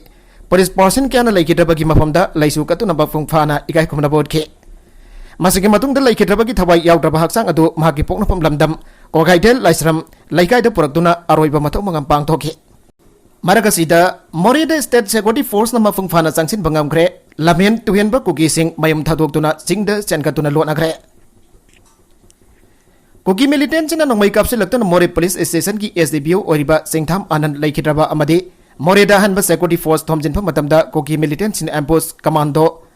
ꯄꯨꯂꯤꯁ ꯄꯥꯔꯁꯟ ꯀꯌꯥꯅ ꯂꯩꯈꯤꯗ꯭ꯔꯕꯒꯤ ꯃꯐꯝꯗ ꯂꯩꯁꯨ ꯀꯠꯇꯨꯅ ꯃꯄꯨꯡ ꯐꯥꯅ ꯏꯀꯥꯏ ꯈꯨꯝꯅꯕ ꯎꯠꯈꯤ꯫ ꯃꯁꯤꯒꯤ ꯃꯇꯨꯡꯗ ꯂꯩꯈꯤꯗ꯭ꯔꯕꯒꯤ ꯊꯋꯥꯏ ꯌꯥꯎꯗ꯭ꯔꯕ ꯍꯛꯆꯥꯡ ꯑꯗꯨ ꯃꯍꯥꯛꯀꯤ ꯄꯣꯛꯅꯐꯝ ꯂꯝꯗꯝ ꯀ꯭ꯋꯥꯀꯩꯊꯦꯜ ꯂꯥꯏꯁ꯭ꯔꯝ ꯂꯩꯀꯥꯏꯗ ꯄꯨꯔꯛꯇꯨꯅ ꯑꯔꯣꯏꯕ ꯃꯊꯧ ꯃꯉꯝ ꯄꯥꯡꯊꯣꯛꯈꯤ꯫ ꯃꯔꯛ ꯑꯁꯤꯗ ꯃꯣꯔꯦꯗ ꯁ꯭ꯇꯦꯠ ꯁꯦꯀ꯭ꯌꯨꯔꯤꯇꯤ ꯐꯣꯔꯁꯅ ꯃꯄꯨꯡ ꯐꯥꯅ ꯆꯪꯁꯤꯟꯕ ꯉꯝꯈ꯭ꯔꯦ꯫ ꯂꯝꯍꯦꯟ ꯇꯨꯍꯦꯟꯕ ꯀꯨꯀꯤꯁꯤꯡ ꯃꯌꯨꯝ ꯊꯥꯗꯣꯛꯇꯨꯅ ꯆꯤꯡꯗ ꯆꯦꯟꯈꯠꯇꯨꯅ ꯂꯣꯠꯅꯈ꯭ꯔꯦ꯫ ꯀꯨꯀꯤ ꯃꯤꯂꯤꯇꯦꯟꯁꯤꯡꯅ ꯅꯣꯡꯃꯩ ꯀꯥꯞꯁꯤꯜꯂꯛꯇꯨꯅ ꯃꯣꯔꯦ ꯄꯨꯂꯤꯁ ꯁ꯭ꯇꯦꯁꯟꯒꯤ ꯑꯦꯁ ꯗꯤ ꯄꯤ ꯑꯣ ꯑꯣꯏꯔꯤꯕ ꯆꯤꯡꯊꯥꯝ ꯑꯥꯅꯟ ꯂꯩꯈꯤꯗ꯭ꯔꯕ ꯑꯃꯗꯤ ꯃꯣꯔꯦꯗ ꯑꯍꯥꯟꯕ ꯁꯦꯀ꯭ꯌꯨꯔꯤꯇꯤ ꯐꯣꯔꯁ ꯊꯣꯝꯖꯤꯟꯕ ꯃꯇꯝꯗ ꯀꯨꯀꯤ ꯃꯤꯂꯤꯇꯦꯟꯁꯤꯡꯅ ꯑꯦꯝꯕꯨꯁ ꯀꯃꯥꯟꯗꯣ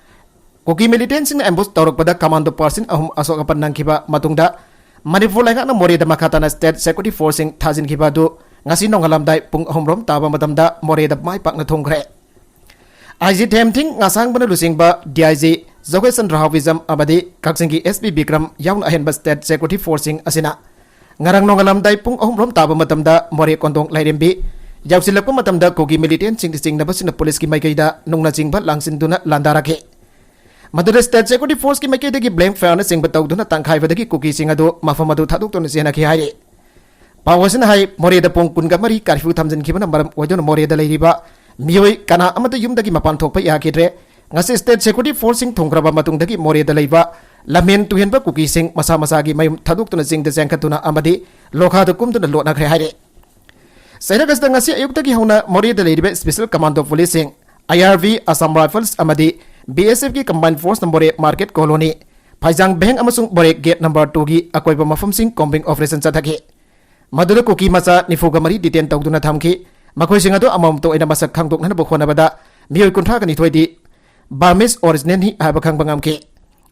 ꯀꯨꯀꯤ ꯃꯤꯂꯤꯇꯦꯟꯁꯤꯡꯅ ꯑꯦꯝꯕꯨꯁ ꯇꯧꯔꯛꯄꯗ ꯀꯃꯥꯟꯗꯣ ꯄꯥꯔꯁꯟ ꯑꯍꯨꯝ ꯑꯁꯣꯛ ꯑꯄꯟ ꯅꯪꯈꯤꯕ ꯃꯇꯨꯡꯗ ꯃꯅꯤꯄꯨꯔ ꯂꯩꯉꯥꯛꯅ ꯃꯣꯔꯦꯗ ꯃꯈꯥ ꯇꯥꯅ ꯁ꯭ꯇꯦꯠ ꯁꯦꯀ꯭ꯌꯨꯔꯤꯇꯤ ꯐꯣꯔꯁꯁꯤꯡ ꯊꯥꯖꯤꯟꯈꯤꯕ ꯑꯗꯨ ꯉꯁꯤ ꯅꯣꯡꯉꯥꯜꯂꯝꯗꯥꯏ ꯄꯨꯡ ꯑꯍꯨꯝ ꯔꯣꯝ ꯇꯥꯕ ꯃꯇꯝꯗ ꯃꯣꯔꯦꯗ ꯃꯥꯏ ꯄꯥꯛꯅ ꯊꯨꯡꯈ꯭ꯔꯦ꯫ ꯑꯥꯏ ꯖꯤ ꯊꯦꯝꯊꯤꯡ ꯉꯥꯁꯥꯡꯕꯅ ꯂꯨꯆꯤꯡꯕ ꯗꯤ ꯑꯥꯏ ꯖꯤ ꯖꯣꯒꯦꯁꯟ ꯔꯥꯍꯥꯎ ꯕꯤꯖꯝ ꯑꯃꯗꯤ ꯀꯛꯆꯤꯡꯒꯤ ꯑꯦꯁ ꯄꯤ ꯕꯤꯀ꯭ꯔꯝ ꯌꯥꯎꯅ ꯑꯍꯦꯟꯕ ꯁ꯭ꯇꯦꯠ ꯁꯦꯀ꯭ꯌꯨꯔꯤꯇꯤ ꯐꯣꯔꯁꯁꯤꯡ ꯑꯁꯤꯅ ꯉꯔꯥꯡ ꯅꯣꯡꯉꯥꯜꯂꯝꯗꯥꯏ ꯄꯨꯡ ꯑꯍꯨꯝ ꯔꯣꯝ ꯇꯥꯕ ꯃꯇꯝꯗ ꯃꯣꯔꯦ ꯀꯣꯟꯗꯣꯡ ꯂꯥꯏꯔꯦꯝꯕꯤ ꯌꯧꯁꯤꯜꯂꯛꯄ ꯃꯇꯝꯗ ꯀꯨꯀꯤ ꯃꯤꯂꯤꯇꯦꯟꯁꯤꯡꯒꯤ ꯆꯤꯡꯅꯕꯁꯤꯡꯅ ꯄꯨꯂꯤꯁꯀꯤ ꯃꯥꯏꯀꯩꯗ ꯅꯨꯡꯅ ꯆꯤꯡꯕ ꯂꯥꯡꯁꯤꯟꯗꯨꯅ ꯂꯥꯟꯗꯥꯔꯛꯈꯤ꯫ ꯃꯗꯨꯗ ꯁ꯭ꯇꯦꯠ ꯁꯦꯀ꯭ꯌꯨꯔꯤꯇꯤ ꯐꯣꯔꯁꯀꯤ ꯃꯥꯏꯀꯩꯗꯒꯤ ꯕ꯭ꯂꯦꯡ ꯐꯥꯌꯔꯅꯆꯤꯡꯕ ꯇꯧꯗꯨꯅ ꯇꯪꯈꯥꯏꯕꯗꯒꯤ ꯀꯨꯀꯤꯁꯤꯡ ꯑꯗꯨ ꯃꯐꯝ ꯑꯗꯨ ꯊꯥꯗꯣꯛꯇꯨꯅ ꯆꯦꯟꯅꯈꯤ ꯍꯥꯏꯔꯤ꯫ ꯄꯥꯎ ꯑꯁꯤꯅ ꯍꯥꯏ, ꯃꯣꯔꯦꯗ ꯄꯨꯡ ꯀꯨꯟꯒ ꯃꯔꯤ ꯀꯥꯔꯐ꯭ꯌꯨ ꯊꯝꯖꯤꯟꯈꯤꯕꯅ ꯃꯔꯝ ꯑꯣꯏꯗꯨꯅ ꯃꯣꯔꯦꯗ ꯂꯩꯔꯤꯕ ꯃꯤꯑꯣꯏ ꯀꯅꯥ ꯑꯃꯠꯇ ꯌꯨꯝꯗꯒꯤ ꯃꯄꯥꯟ ꯊꯣꯛꯄ ꯌꯥꯈꯤꯗ꯭ꯔꯦ꯫ ꯉꯁꯤ ꯁ꯭ꯇꯦꯠ ꯁꯦꯀ꯭ꯌꯨꯔꯤꯇꯤ ꯐꯣꯔꯁꯁꯤꯡ ꯊꯨꯡꯈ꯭ꯔꯕ ꯃꯇꯨꯡꯗꯒꯤ ꯃꯣꯔꯦꯗ ꯂꯩꯕ ꯂꯝꯍꯦꯟ ꯇꯨꯍꯦꯟꯕ ꯀꯨꯀꯤꯁꯤꯡ ꯃꯁꯥ ꯃꯁꯥꯒꯤ ꯃꯌꯨꯝ ꯊꯥꯗꯣꯛꯇꯨꯅ ꯆꯤꯡꯗ ꯆꯦꯟꯈꯠꯇꯨꯅ ꯑꯃꯗꯤ ꯂꯣꯈꯥꯗ ꯀꯨꯝꯗꯨꯅ ꯂꯣꯠꯅꯈ꯭ꯔꯦ ꯍꯥꯏꯔꯤ꯫ ꯆꯩꯔꯛ ꯑꯁꯤꯗ ꯉꯁꯤ ꯑꯌꯨꯛꯇꯒꯤ ꯍꯧꯅ ꯃꯣꯔꯦꯗ ꯂꯩꯔꯤꯕ ꯁ꯭ꯄꯦꯁꯦꯜ ꯀꯃꯥꯟꯗꯣ ꯄꯨꯂꯤꯁꯁꯤꯡ, ꯑꯥꯏ ꯑꯥꯔ ꯕꯤ, ꯑꯁꯥꯝ ꯔꯥꯏꯐꯜꯁ ꯑꯃꯗꯤ ꯕꯤ ꯑꯦꯁ ꯑꯦꯐꯀꯤ ꯀꯝꯕꯥꯏꯟ ꯐꯣꯔꯁꯅ ꯃꯣꯔꯦ ꯃꯥꯔꯀꯦꯠ ꯀꯣꯂꯣꯅꯤ, ꯐꯩꯖꯥꯡ ꯕꯦꯡ ꯑꯃꯁꯨꯡ ꯃꯣꯔꯦ ꯒꯦꯠ ꯅꯝꯕꯔ ꯇꯨꯒꯤ ꯑꯀꯣꯏꯕ ꯃꯐꯝꯁꯤꯡ ꯀꯣꯝꯕꯤꯡ ꯑꯣꯄꯔꯦꯁꯟ ꯆꯠꯊꯈꯤ꯫ ꯃꯗꯨꯗ ꯀꯨꯀꯤ ꯃꯆꯥ ꯅꯤꯐꯨꯒ ꯃꯔꯤ ꯗꯤꯇꯦꯟ ꯇꯧꯗꯨꯅ ꯊꯝꯈꯤ꯫ ꯃꯈꯣꯏꯁꯤꯡ ꯑꯗꯨ ꯑꯃꯃꯝꯇ ꯑꯣꯏꯅ ꯃꯁꯛ ꯈꯪꯗꯣꯛꯅꯅꯕ ꯍꯣꯠꯅꯕꯗ ꯃꯤꯑꯣꯏ ꯀꯨꯟꯊ꯭ꯔꯥꯒ ꯅꯤꯊꯣꯏꯗꯤ ꯕꯔꯃꯤꯁ ꯑꯣꯔꯤꯖꯤꯅꯦꯜꯅꯤ ꯍꯥꯏꯕ ꯈꯪꯕ ꯉꯝꯈꯤ꯫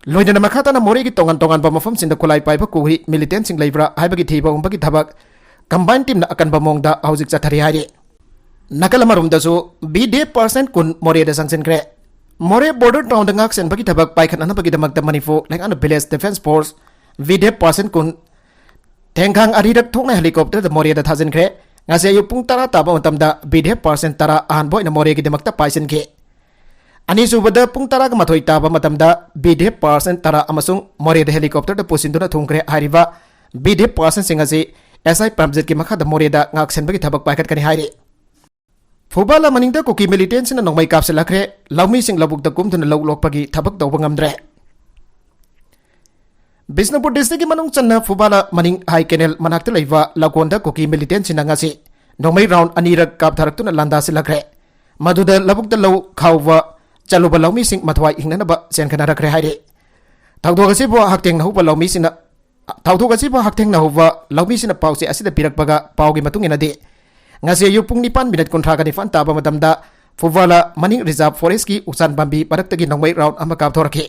ꯂꯣꯏꯅꯅ ꯃꯈꯥ ꯇꯥꯅ ꯃꯣꯔꯦꯒꯤ ꯇꯣꯉꯥꯟ ꯇꯣꯉꯥꯟꯕ ꯃꯐꯝꯁꯤꯡꯗ ꯈꯨꯠꯂꯥꯏ ꯄꯥꯏꯕ ꯀꯨꯀꯤ ꯃꯤꯂꯤꯇꯦꯟꯁꯤꯡ ꯂꯩꯕ꯭ꯔꯥ ꯍꯥꯏꯕꯒꯤ ꯊꯤꯕ ꯍꯨꯝꯕꯒꯤ ꯊꯕꯛ ꯀꯝꯕꯥꯏꯟ ꯇꯤꯝꯅ ꯑꯀꯟꯕ ꯃꯑꯣꯡꯗ ꯍꯧꯖꯤꯛ ꯆꯠꯊꯔꯤ ꯍꯥꯏꯔꯤ꯫ ꯅꯥꯀꯜ ꯑꯃꯔꯣꯝꯗꯁꯨ ꯕꯤ ꯗꯤ ꯑꯦꯐ ꯄꯥꯔꯁꯟ ꯀꯨꯟ ꯃꯣꯔꯦꯗ ꯆꯪꯁꯤꯟꯈ꯭ꯔꯦ꯫ ꯃꯣꯔꯦ ꯕꯣꯔꯗꯔ ꯇꯥꯎꯟꯗ ꯉꯥꯛ ꯁꯦꯟꯕꯒꯤ ꯊꯕꯛ ꯄꯥꯏꯈꯠꯅꯅꯕꯒꯤꯗꯃꯛꯇ ꯃꯅꯤꯄꯨꯔ ꯂꯩꯉꯥꯛꯅ village defence force, B D F person ꯀꯨꯟ ꯊꯦꯡꯈꯥꯡ ꯑꯅꯤꯔꯛ ꯊꯣꯛꯅ ꯍꯦꯂꯤꯀꯣꯞꯇꯔꯗ ꯃꯣꯔꯦꯗ ꯊꯥꯖꯤꯟꯈ꯭ꯔꯦ꯫ ꯉꯁꯤ ꯑꯌꯨꯛ ꯄꯨꯡ ꯇꯔꯥ ꯇꯥꯕ ꯃꯇꯝꯗ ꯕꯤ ꯗꯤ ꯑꯦꯐ ꯄꯥꯔꯁꯟ ꯇꯔꯥ ꯑꯍꯥꯟꯕ ꯑꯣꯏꯅ ꯃꯣꯔꯦꯒꯤꯗꯃꯛꯇ ꯄꯥꯏꯁꯤꯟꯈꯤ꯫ ꯑꯅꯤꯁꯨꯕꯗ ꯄꯨꯡ ꯇꯔꯥꯒ ꯃꯥꯊꯣꯏ ꯇꯥꯕ ꯃꯇꯝꯗ ꯕꯤ ꯗꯤ ꯑꯦꯐ ꯄꯥꯔꯁꯟ ꯇꯔꯥ ꯑꯃꯁꯨꯡ ꯃꯣꯔꯦꯗ ꯍꯦꯂꯤꯀꯣꯞꯇꯔꯗ ꯄꯨꯁꯤꯟꯗꯨꯅ ꯊꯨꯡꯈ꯭ꯔꯦ꯫ ꯍꯥꯏꯔꯤꯕ ꯕꯤ ꯗꯤ ꯑꯦꯐ ꯄꯥꯔꯁꯟꯁꯤꯡ ꯑꯁꯤ ꯑꯦꯁ ꯑꯥꯏ ꯄ꯭ꯔꯝꯖꯤꯠꯀꯤ ꯃꯈꯥꯗ ꯃꯣꯔꯦꯗ ꯉꯥꯛ ꯁꯦꯟꯕꯒꯤ ꯊꯕꯛ ꯄꯥꯏꯈꯠꯀꯅꯤ ꯍꯥꯏꯔꯤ꯫ ꯐꯨꯕꯥꯂꯥ ꯃꯅꯤꯡꯗ ꯀꯨꯀꯤ ꯃꯤꯂꯤꯇꯦꯟꯁꯤꯡꯅ ꯅꯣꯡꯃꯩ ꯀꯥꯞꯁꯤꯜꯂꯛꯈ꯭ꯔꯦ꯫ ꯂꯧꯃꯤꯁꯤꯡ ꯂꯧꯕꯨꯛꯇ ꯀꯨꯝꯗꯨꯅ ꯂꯧ ꯂꯣꯛꯄꯒꯤ ꯊꯕꯛ ꯇꯧꯕ ꯉꯝꯗ꯭ꯔꯦ꯫ ꯕꯤꯁꯅꯨꯄꯨꯔ ꯗꯤꯁꯇ꯭ꯔꯤꯛꯀꯤ ꯃꯅꯨꯡ ꯆꯟꯅ ꯐꯨꯕꯥꯂꯥ ꯃꯅꯤꯡ ꯍꯥꯏ ꯀꯦꯅꯦꯜ ꯃꯅꯥꯛꯇ ꯂꯩꯕ ꯂꯧꯀꯣꯟꯗ ꯀꯨꯀꯤ ꯃꯤꯂꯤꯇꯦꯟꯁꯤꯡꯅ ꯉꯁꯤ ꯅꯣꯡꯃꯩ ꯔꯥꯎꯟ ꯑꯅꯤꯔꯛ ꯀꯥꯞꯊꯔꯛꯇꯨꯅ ꯂꯥꯟꯗꯥꯁꯤꯜꯂꯛꯈ꯭ꯔꯦ꯫ ꯃꯗꯨꯗ ꯂꯧꯕꯨꯛꯇ ꯂꯧ ꯈꯥꯎꯕ ꯆꯠꯂꯨꯕ ꯂꯧꯃꯤꯁꯤꯡ ꯃꯊ꯭ꯋꯥꯏ ꯍꯤꯡꯅꯅꯕ ꯆꯦꯟꯈꯠꯅꯔꯛꯈ꯭ꯔꯦ ꯍꯥꯏꯔꯤ꯫ ꯊꯧꯗꯣꯛ ꯑꯁꯤꯕꯨ ꯍꯛꯊꯦꯡꯅꯍꯧꯕ ꯂꯧꯃꯤꯁꯤꯡꯅ, ꯊꯧꯗꯣꯛ ꯑꯁꯤꯕꯨ ꯍꯛꯊꯦꯡꯅꯍꯧꯕ ꯂꯧꯃꯤꯁꯤꯡꯅ ꯄꯥꯎꯆꯦ ꯑꯁꯤꯗ ꯄꯤꯔꯛꯄꯒ ꯄꯥꯎꯒꯤ ꯃꯇꯨꯡ ꯏꯟꯅꯗꯤ, ꯉꯁꯤ ꯑꯌꯨꯛ ꯄꯨꯡ ꯅꯤꯄꯥꯟ ꯃꯤꯅꯠ ꯀꯨꯟꯊ꯭ꯔꯥꯒ ꯅꯤꯄꯥꯟ ꯇꯥꯕ ꯃꯇꯝꯗ ꯐꯨꯕꯥꯂꯥ ꯃꯅꯤꯡ ꯔꯤꯖꯥꯔꯚ ꯐꯣꯔꯦꯁ꯭ꯠꯀꯤ ꯎꯆꯥꯟ ꯄꯥꯝꯕꯤ ꯃꯔꯛꯇꯒꯤ ꯅꯣꯡꯃꯩ ꯔꯥꯎꯟꯗ ꯑꯃ ꯀꯥꯞꯊꯣꯔꯛꯈꯤ꯫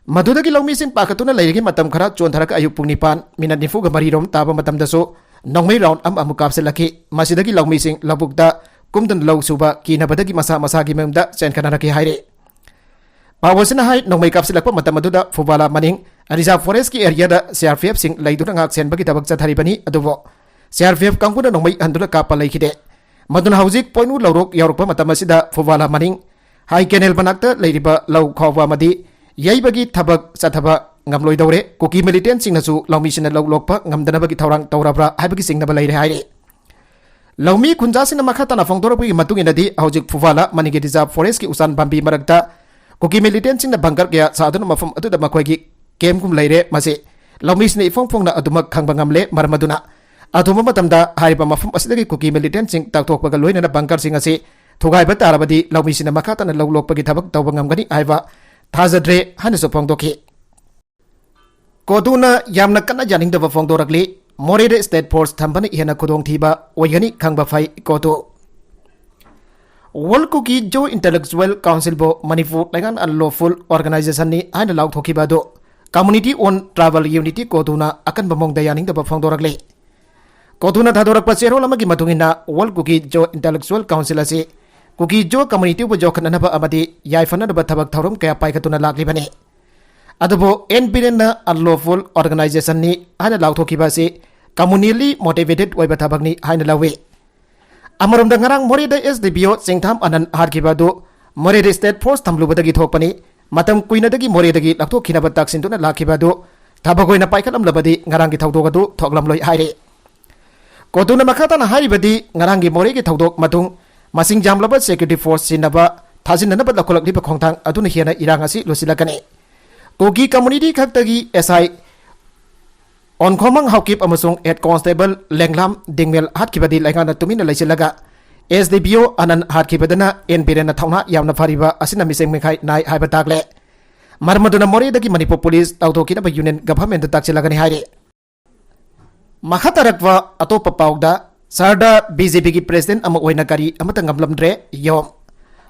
ꯃꯗꯨꯗꯒꯤ ꯂꯧꯃꯤꯁꯤꯡ ꯄꯥꯈꯠꯇꯨꯅ ꯂꯩꯔꯤꯉꯩ ꯃꯇꯝ ꯈꯔ ꯆꯣꯟꯊꯔꯒ ꯑꯌꯨꯛ ꯄꯨꯡ ꯅꯤꯄꯥꯟ ꯃꯤꯅꯠ ꯅꯤꯐꯨꯒ ꯃꯔꯤ ꯔꯣꯝ ꯇꯥꯕ ꯃꯇꯝꯗꯁꯨ ꯅꯣꯡꯃꯩ ꯔꯥꯎꯟꯗ ꯑꯃ ꯑꯃꯨꯛ ꯀꯥꯞꯁꯤꯜꯂꯛꯈꯤ꯫ ꯃꯁꯤꯗꯒꯤ ꯂꯧꯃꯤꯁꯤꯡ ꯂꯧꯕꯨꯛꯇ ꯀꯨꯝꯗꯨꯅ ꯂꯧ ꯁꯨꯕ ꯀꯤꯅꯕꯗꯒꯤ ꯃꯁꯥ ꯃꯁꯥꯒꯤ ꯃꯌꯨꯝꯗ ꯆꯦꯟꯈꯠꯅꯔꯛꯈꯤ ꯍꯥꯏꯔꯤ꯫ ꯄꯥꯎ ꯑꯁꯤꯅ ꯍꯥꯏ, ꯅꯣꯡꯃꯩ ꯀꯥꯞꯁꯤꯜꯂꯛꯄ ꯃꯇꯝ ꯑꯗꯨꯗ ꯐꯨꯕꯥꯂꯥ ꯃꯅꯤꯡ ꯔꯤꯖꯥꯔꯚ ꯐꯣꯔꯦꯁ꯭ꯠꯀꯤ ꯑꯦꯔꯤꯌꯥꯗ ꯁꯤ ꯑꯥꯔ ꯄꯤ ꯑꯦꯐꯁꯤꯡ ꯂꯩꯗꯨꯅ ꯉꯥꯛ ꯁꯦꯟꯕꯒꯤ ꯊꯕꯛ ꯆꯠꯊꯔꯤꯕꯅꯤ꯫ ꯑꯗꯨꯕꯨ ꯁꯤ ꯑꯥꯔ ꯄꯤ ꯑꯦꯐ ꯀꯥꯡꯕꯨꯅ ꯅꯣꯡꯃꯩ ꯍꯟꯗꯨꯅ ꯀꯥꯞꯄ ꯂꯩꯈꯤꯗꯦ꯫ ꯃꯗꯨꯅ ꯍꯧꯖꯤꯛ ꯄꯣꯏꯅꯨ ꯂꯧꯔꯣꯛ ꯌꯧꯔꯛꯄ ꯃꯇꯝ ꯑꯁꯤꯗ ꯐꯨꯕꯥꯂꯥ ꯃꯅꯤꯡ ꯍꯥꯏ ꯀꯦꯅꯦꯜ ꯃꯅꯥꯛꯇ ꯂꯩꯔꯤꯕ ꯂꯧ ꯈꯥꯎꯕ ꯑꯃꯗꯤ ꯌꯩꯕꯒꯤ ꯊꯕꯛ ꯆꯠꯊꯕ ꯉꯝꯂꯣꯏꯗꯧꯔꯦ꯫ ꯀꯨꯀꯤ ꯃꯤꯂꯤꯇꯦꯟꯠꯁꯤꯡꯅꯁꯨ ꯂꯧꯃꯤꯁꯤꯡꯅ ꯂꯧ ꯂꯣꯛꯄ ꯉꯝꯗꯅꯕꯒꯤ ꯊꯧꯔꯥꯡ ꯇꯧꯔꯕ꯭ꯔꯥ ꯍꯥꯏꯕꯒꯤ ꯆꯤꯡꯅꯕ ꯂꯩꯔꯦ ꯍꯥꯏꯔꯤ꯫ ꯂꯧꯃꯤ ꯈꯨꯟꯖꯥꯁꯤꯡꯅ ꯃꯈꯥ ꯇꯥꯅ ꯐꯣꯡꯗꯣꯔꯛꯄꯒꯤ ꯃꯇꯨꯡ ꯏꯟꯅꯗꯤ, ꯍꯧꯖꯤꯛ ꯐꯨꯕꯥꯂꯥ ꯃꯅꯤꯡꯒꯤ ꯔꯤꯖꯥꯔꯚ ꯐꯣꯔꯦꯁ꯭ꯠꯀꯤ ꯎꯆꯥꯟ ꯄꯥꯝꯕꯤ ꯃꯔꯛꯇ ꯀꯨꯀꯤ ꯃꯤꯂꯤꯇꯦꯟꯠꯁꯤꯡꯅ ꯕꯪꯀꯔ ꯀꯌꯥ ꯁꯥꯗꯨꯅ ꯃꯐꯝ ꯑꯗꯨꯗ ꯃꯈꯣꯏꯒꯤ ꯀꯦꯝꯞꯀꯨꯝ ꯂꯩꯔꯦ꯫ ꯃꯁꯤ ꯂꯧꯃꯤꯁꯤꯡꯅ ꯏꯐꯣꯡ ꯐꯣꯡꯅ ꯑꯗꯨꯃꯛ ꯈꯪꯕ ꯉꯝꯂꯦ꯫ ꯃꯔꯝ ꯑꯗꯨꯅ ꯑꯊꯨꯕ ꯃꯇꯝꯗ ꯍꯥꯏꯔꯤꯕ ꯃꯐꯝ ꯑꯁꯤꯗꯒꯤ ꯀꯨꯀꯤ ꯃꯤꯂꯤꯇꯦꯟꯠꯁꯤꯡ ꯇꯥꯛꯊꯣꯛꯄꯒ ꯂꯣꯏꯅꯅ ꯕꯪꯀꯔꯁꯤꯡ ꯑꯁꯤ ꯊꯨꯒꯥꯏꯕ ꯇꯥꯔꯕꯗꯤ ꯂꯧꯃꯤꯁꯤꯡꯅ ꯃꯈꯥ ꯇꯥꯅ ꯂꯧ ꯂꯣꯛꯄꯒꯤ ꯊꯕꯛ ꯇꯧꯕ ꯉꯝꯒꯅꯤ ꯍꯥꯏꯕ ꯊꯥꯖꯗ꯭ꯔꯦ ꯍꯥꯏꯅꯁꯨ ꯐꯣꯡꯗꯣꯛꯈꯤ꯫ ꯀꯣꯇꯨꯅ ꯌꯥꯝꯅ ꯀꯟꯅ ꯌꯥꯅꯤꯡꯗꯕ ꯐꯣꯡꯗꯣꯔꯛꯂꯤ꯫ ꯃꯣꯔꯦꯗ ꯁ꯭ꯇꯦꯠ ꯐꯣꯔꯁ ꯊꯝꯕꯅ ꯍꯦꯟꯅ ꯈꯨꯗꯣꯡꯊꯤꯕ ꯑꯣꯏꯒꯅꯤ ꯈꯪꯕ ꯐꯩ, ꯀꯣꯇꯨ꯫ World Kuki Zo Intellectual Councilꯕꯨ Manipur ꯂꯩꯉꯥꯛꯅ unlawful organisationꯅꯤ ꯍꯥꯏꯅ ꯂꯥꯎꯊꯣꯛꯈꯤꯕ ꯑꯗꯨ Community on Tribal Unity ꯀꯣꯇꯨꯅ ꯑꯀꯟꯕ ꯃꯑꯣꯡꯗ ꯌꯥꯅꯤꯡꯗꯕ ꯐꯣꯡꯗꯣꯔꯛꯂꯤ꯫ ꯀꯣꯇꯨꯅ ꯊꯥꯗꯣꯔꯛꯄ ꯆꯦꯔꯣꯜ ꯑꯃꯒꯤ ꯃꯇꯨꯡ ꯏꯟꯅ, World Kuki Zo Intellectual Council ꯑꯁꯤ ꯀꯨꯀꯤ ꯖꯣ communityꯕꯨ ꯌꯣꯛꯈꯠꯅꯅꯕ ꯑꯃꯗꯤ ꯌꯥꯏꯐꯅꯅꯕ ꯊꯕꯛ ꯊꯧꯔꯝ ꯀꯌꯥ ꯄꯥꯏꯈꯠꯇꯨꯅ ꯂꯥꯛꯂꯤꯕꯅꯤ꯫ ꯑꯗꯨꯕꯨ ꯑꯦꯟ ꯕꯤꯔꯦꯟꯅ unlawful organisationꯅꯤ ꯍꯥꯏꯅ ꯂꯥꯎꯊꯣꯛꯈꯤꯕ ꯑꯁꯤ communally motivated ꯑꯣꯏꯕ ꯊꯕꯛꯅꯤ ꯍꯥꯏꯅ ꯂꯧꯏ꯫ ꯑꯃꯔꯣꯝꯗ, ꯉꯔꯥꯡ ꯃꯣꯔꯦꯗ ꯑꯦꯁ ꯗꯤ ꯄꯤ ꯑꯣ ꯆꯤꯡꯊꯥꯝ ꯑꯅꯟ ꯍꯥꯠꯈꯤꯕ ꯑꯗꯨ ꯃꯣꯔꯦꯗ ꯁ꯭ꯇꯦꯠ ꯐꯣꯔꯁ ꯊꯝꯂꯨꯕꯗꯒꯤ ꯊꯣꯛꯄꯅꯤ꯫ ꯃꯇꯝ ꯀꯨꯏꯅꯗꯒꯤ ꯃꯣꯔꯦꯗꯒꯤ ꯂꯧꯊꯣꯛꯈꯤꯅꯕ ꯇꯛꯁꯤꯟꯗꯨꯅ ꯂꯥꯛꯈꯤꯕ ꯑꯗꯨ ꯊꯕꯛ ꯑꯣꯏꯅ ꯄꯥꯏꯈꯠꯂꯝꯂꯕꯗꯤ ꯉꯔꯥꯡꯒꯤ ꯊꯧꯗꯣꯛ ꯑꯗꯨ ꯊꯣꯛꯂꯝꯂꯣꯏ ꯍꯥꯏꯔꯤ꯫ ꯀꯣꯇꯨꯅ ꯃꯈꯥ ꯇꯥꯅ ꯍꯥꯏꯔꯤꯕꯗꯤ, ꯉꯔꯥꯡꯒꯤ ꯃꯣꯔꯦꯒꯤ ꯊꯧꯗꯣꯛ ꯃꯇꯨꯡ ꯃꯁꯤꯡ ꯌꯥꯝꯂꯕ security force ꯁꯤꯖꯤꯟꯅꯕ ꯊꯥꯖꯤꯟꯅꯅꯕ ꯂꯧꯈꯠꯂꯛꯂꯤꯕ ꯈꯣꯡꯊꯥꯡ ꯑꯗꯨꯅ ꯍꯦꯟꯅ ꯏꯔꯥꯡ ꯑꯁꯤ ꯂꯨꯁꯤꯜꯂꯛꯀꯅꯤ꯫ ꯀꯨꯀꯤ community ꯈꯛꯇꯒꯤ ꯑꯦꯁ ꯑꯥꯏ ꯑꯣꯟꯈꯣꯃꯪ ꯍꯥꯎꯀꯤꯞ ꯑꯃꯁꯨꯡ ꯍꯦꯗ ꯀꯣꯟꯁꯇꯦꯕꯜ ꯂꯦꯡꯂꯥꯝ ꯗꯤꯡꯃꯦꯜ ꯍꯥꯠꯈꯤꯕꯗꯤ ꯂꯩꯉꯥꯛꯅ ꯇꯨꯃꯤꯟꯅ ꯂꯩꯁꯤꯜꯂꯒ ꯑꯦꯁ ꯗꯤ ꯄꯤ ꯑꯣ ꯑꯅꯟ ꯍꯥꯠꯈꯤꯕꯗꯅ ꯑꯦꯟ ꯕꯤꯔꯦꯟꯅ ꯊꯧꯅꯥ ꯌꯥꯝꯅ ꯐꯔꯤꯕ ꯑꯁꯤꯅ ꯃꯤꯆꯪ ꯃꯤꯈꯥꯏ ꯅꯥꯏ ꯍꯥꯏꯕ ꯇꯥꯛꯂꯦ꯫ ꯃꯔꯝ ꯑꯗꯨꯅ ꯃꯣꯔꯦꯗꯒꯤ ꯃꯅꯤꯄꯨꯔ ꯄꯨꯂꯤꯁ ꯇꯧꯊꯣꯛꯈꯤꯅꯕ ꯌꯨꯅꯤꯌꯟ ꯒꯚꯔꯟꯃꯦꯟꯠꯇ ꯇꯥꯛꯁꯤꯜꯂꯒꯅꯤ ꯍꯥꯏꯔꯤ꯫ ꯃꯈꯥ ꯇꯥꯔꯛꯄ ꯑꯇꯣꯞꯄ ꯄꯥꯎꯗ, ꯁꯍꯔꯗ ꯕꯤ ꯖꯦ ꯄꯤꯒꯤ ꯄ꯭ꯔꯦꯁꯤꯗꯦꯟꯠ ꯑꯃ ꯑꯣꯏꯅ ꯀꯔꯤ ꯑꯃꯠꯇ ꯉꯝꯂꯝꯗ꯭ꯔꯦ꯫ ꯌꯣꯝ꯫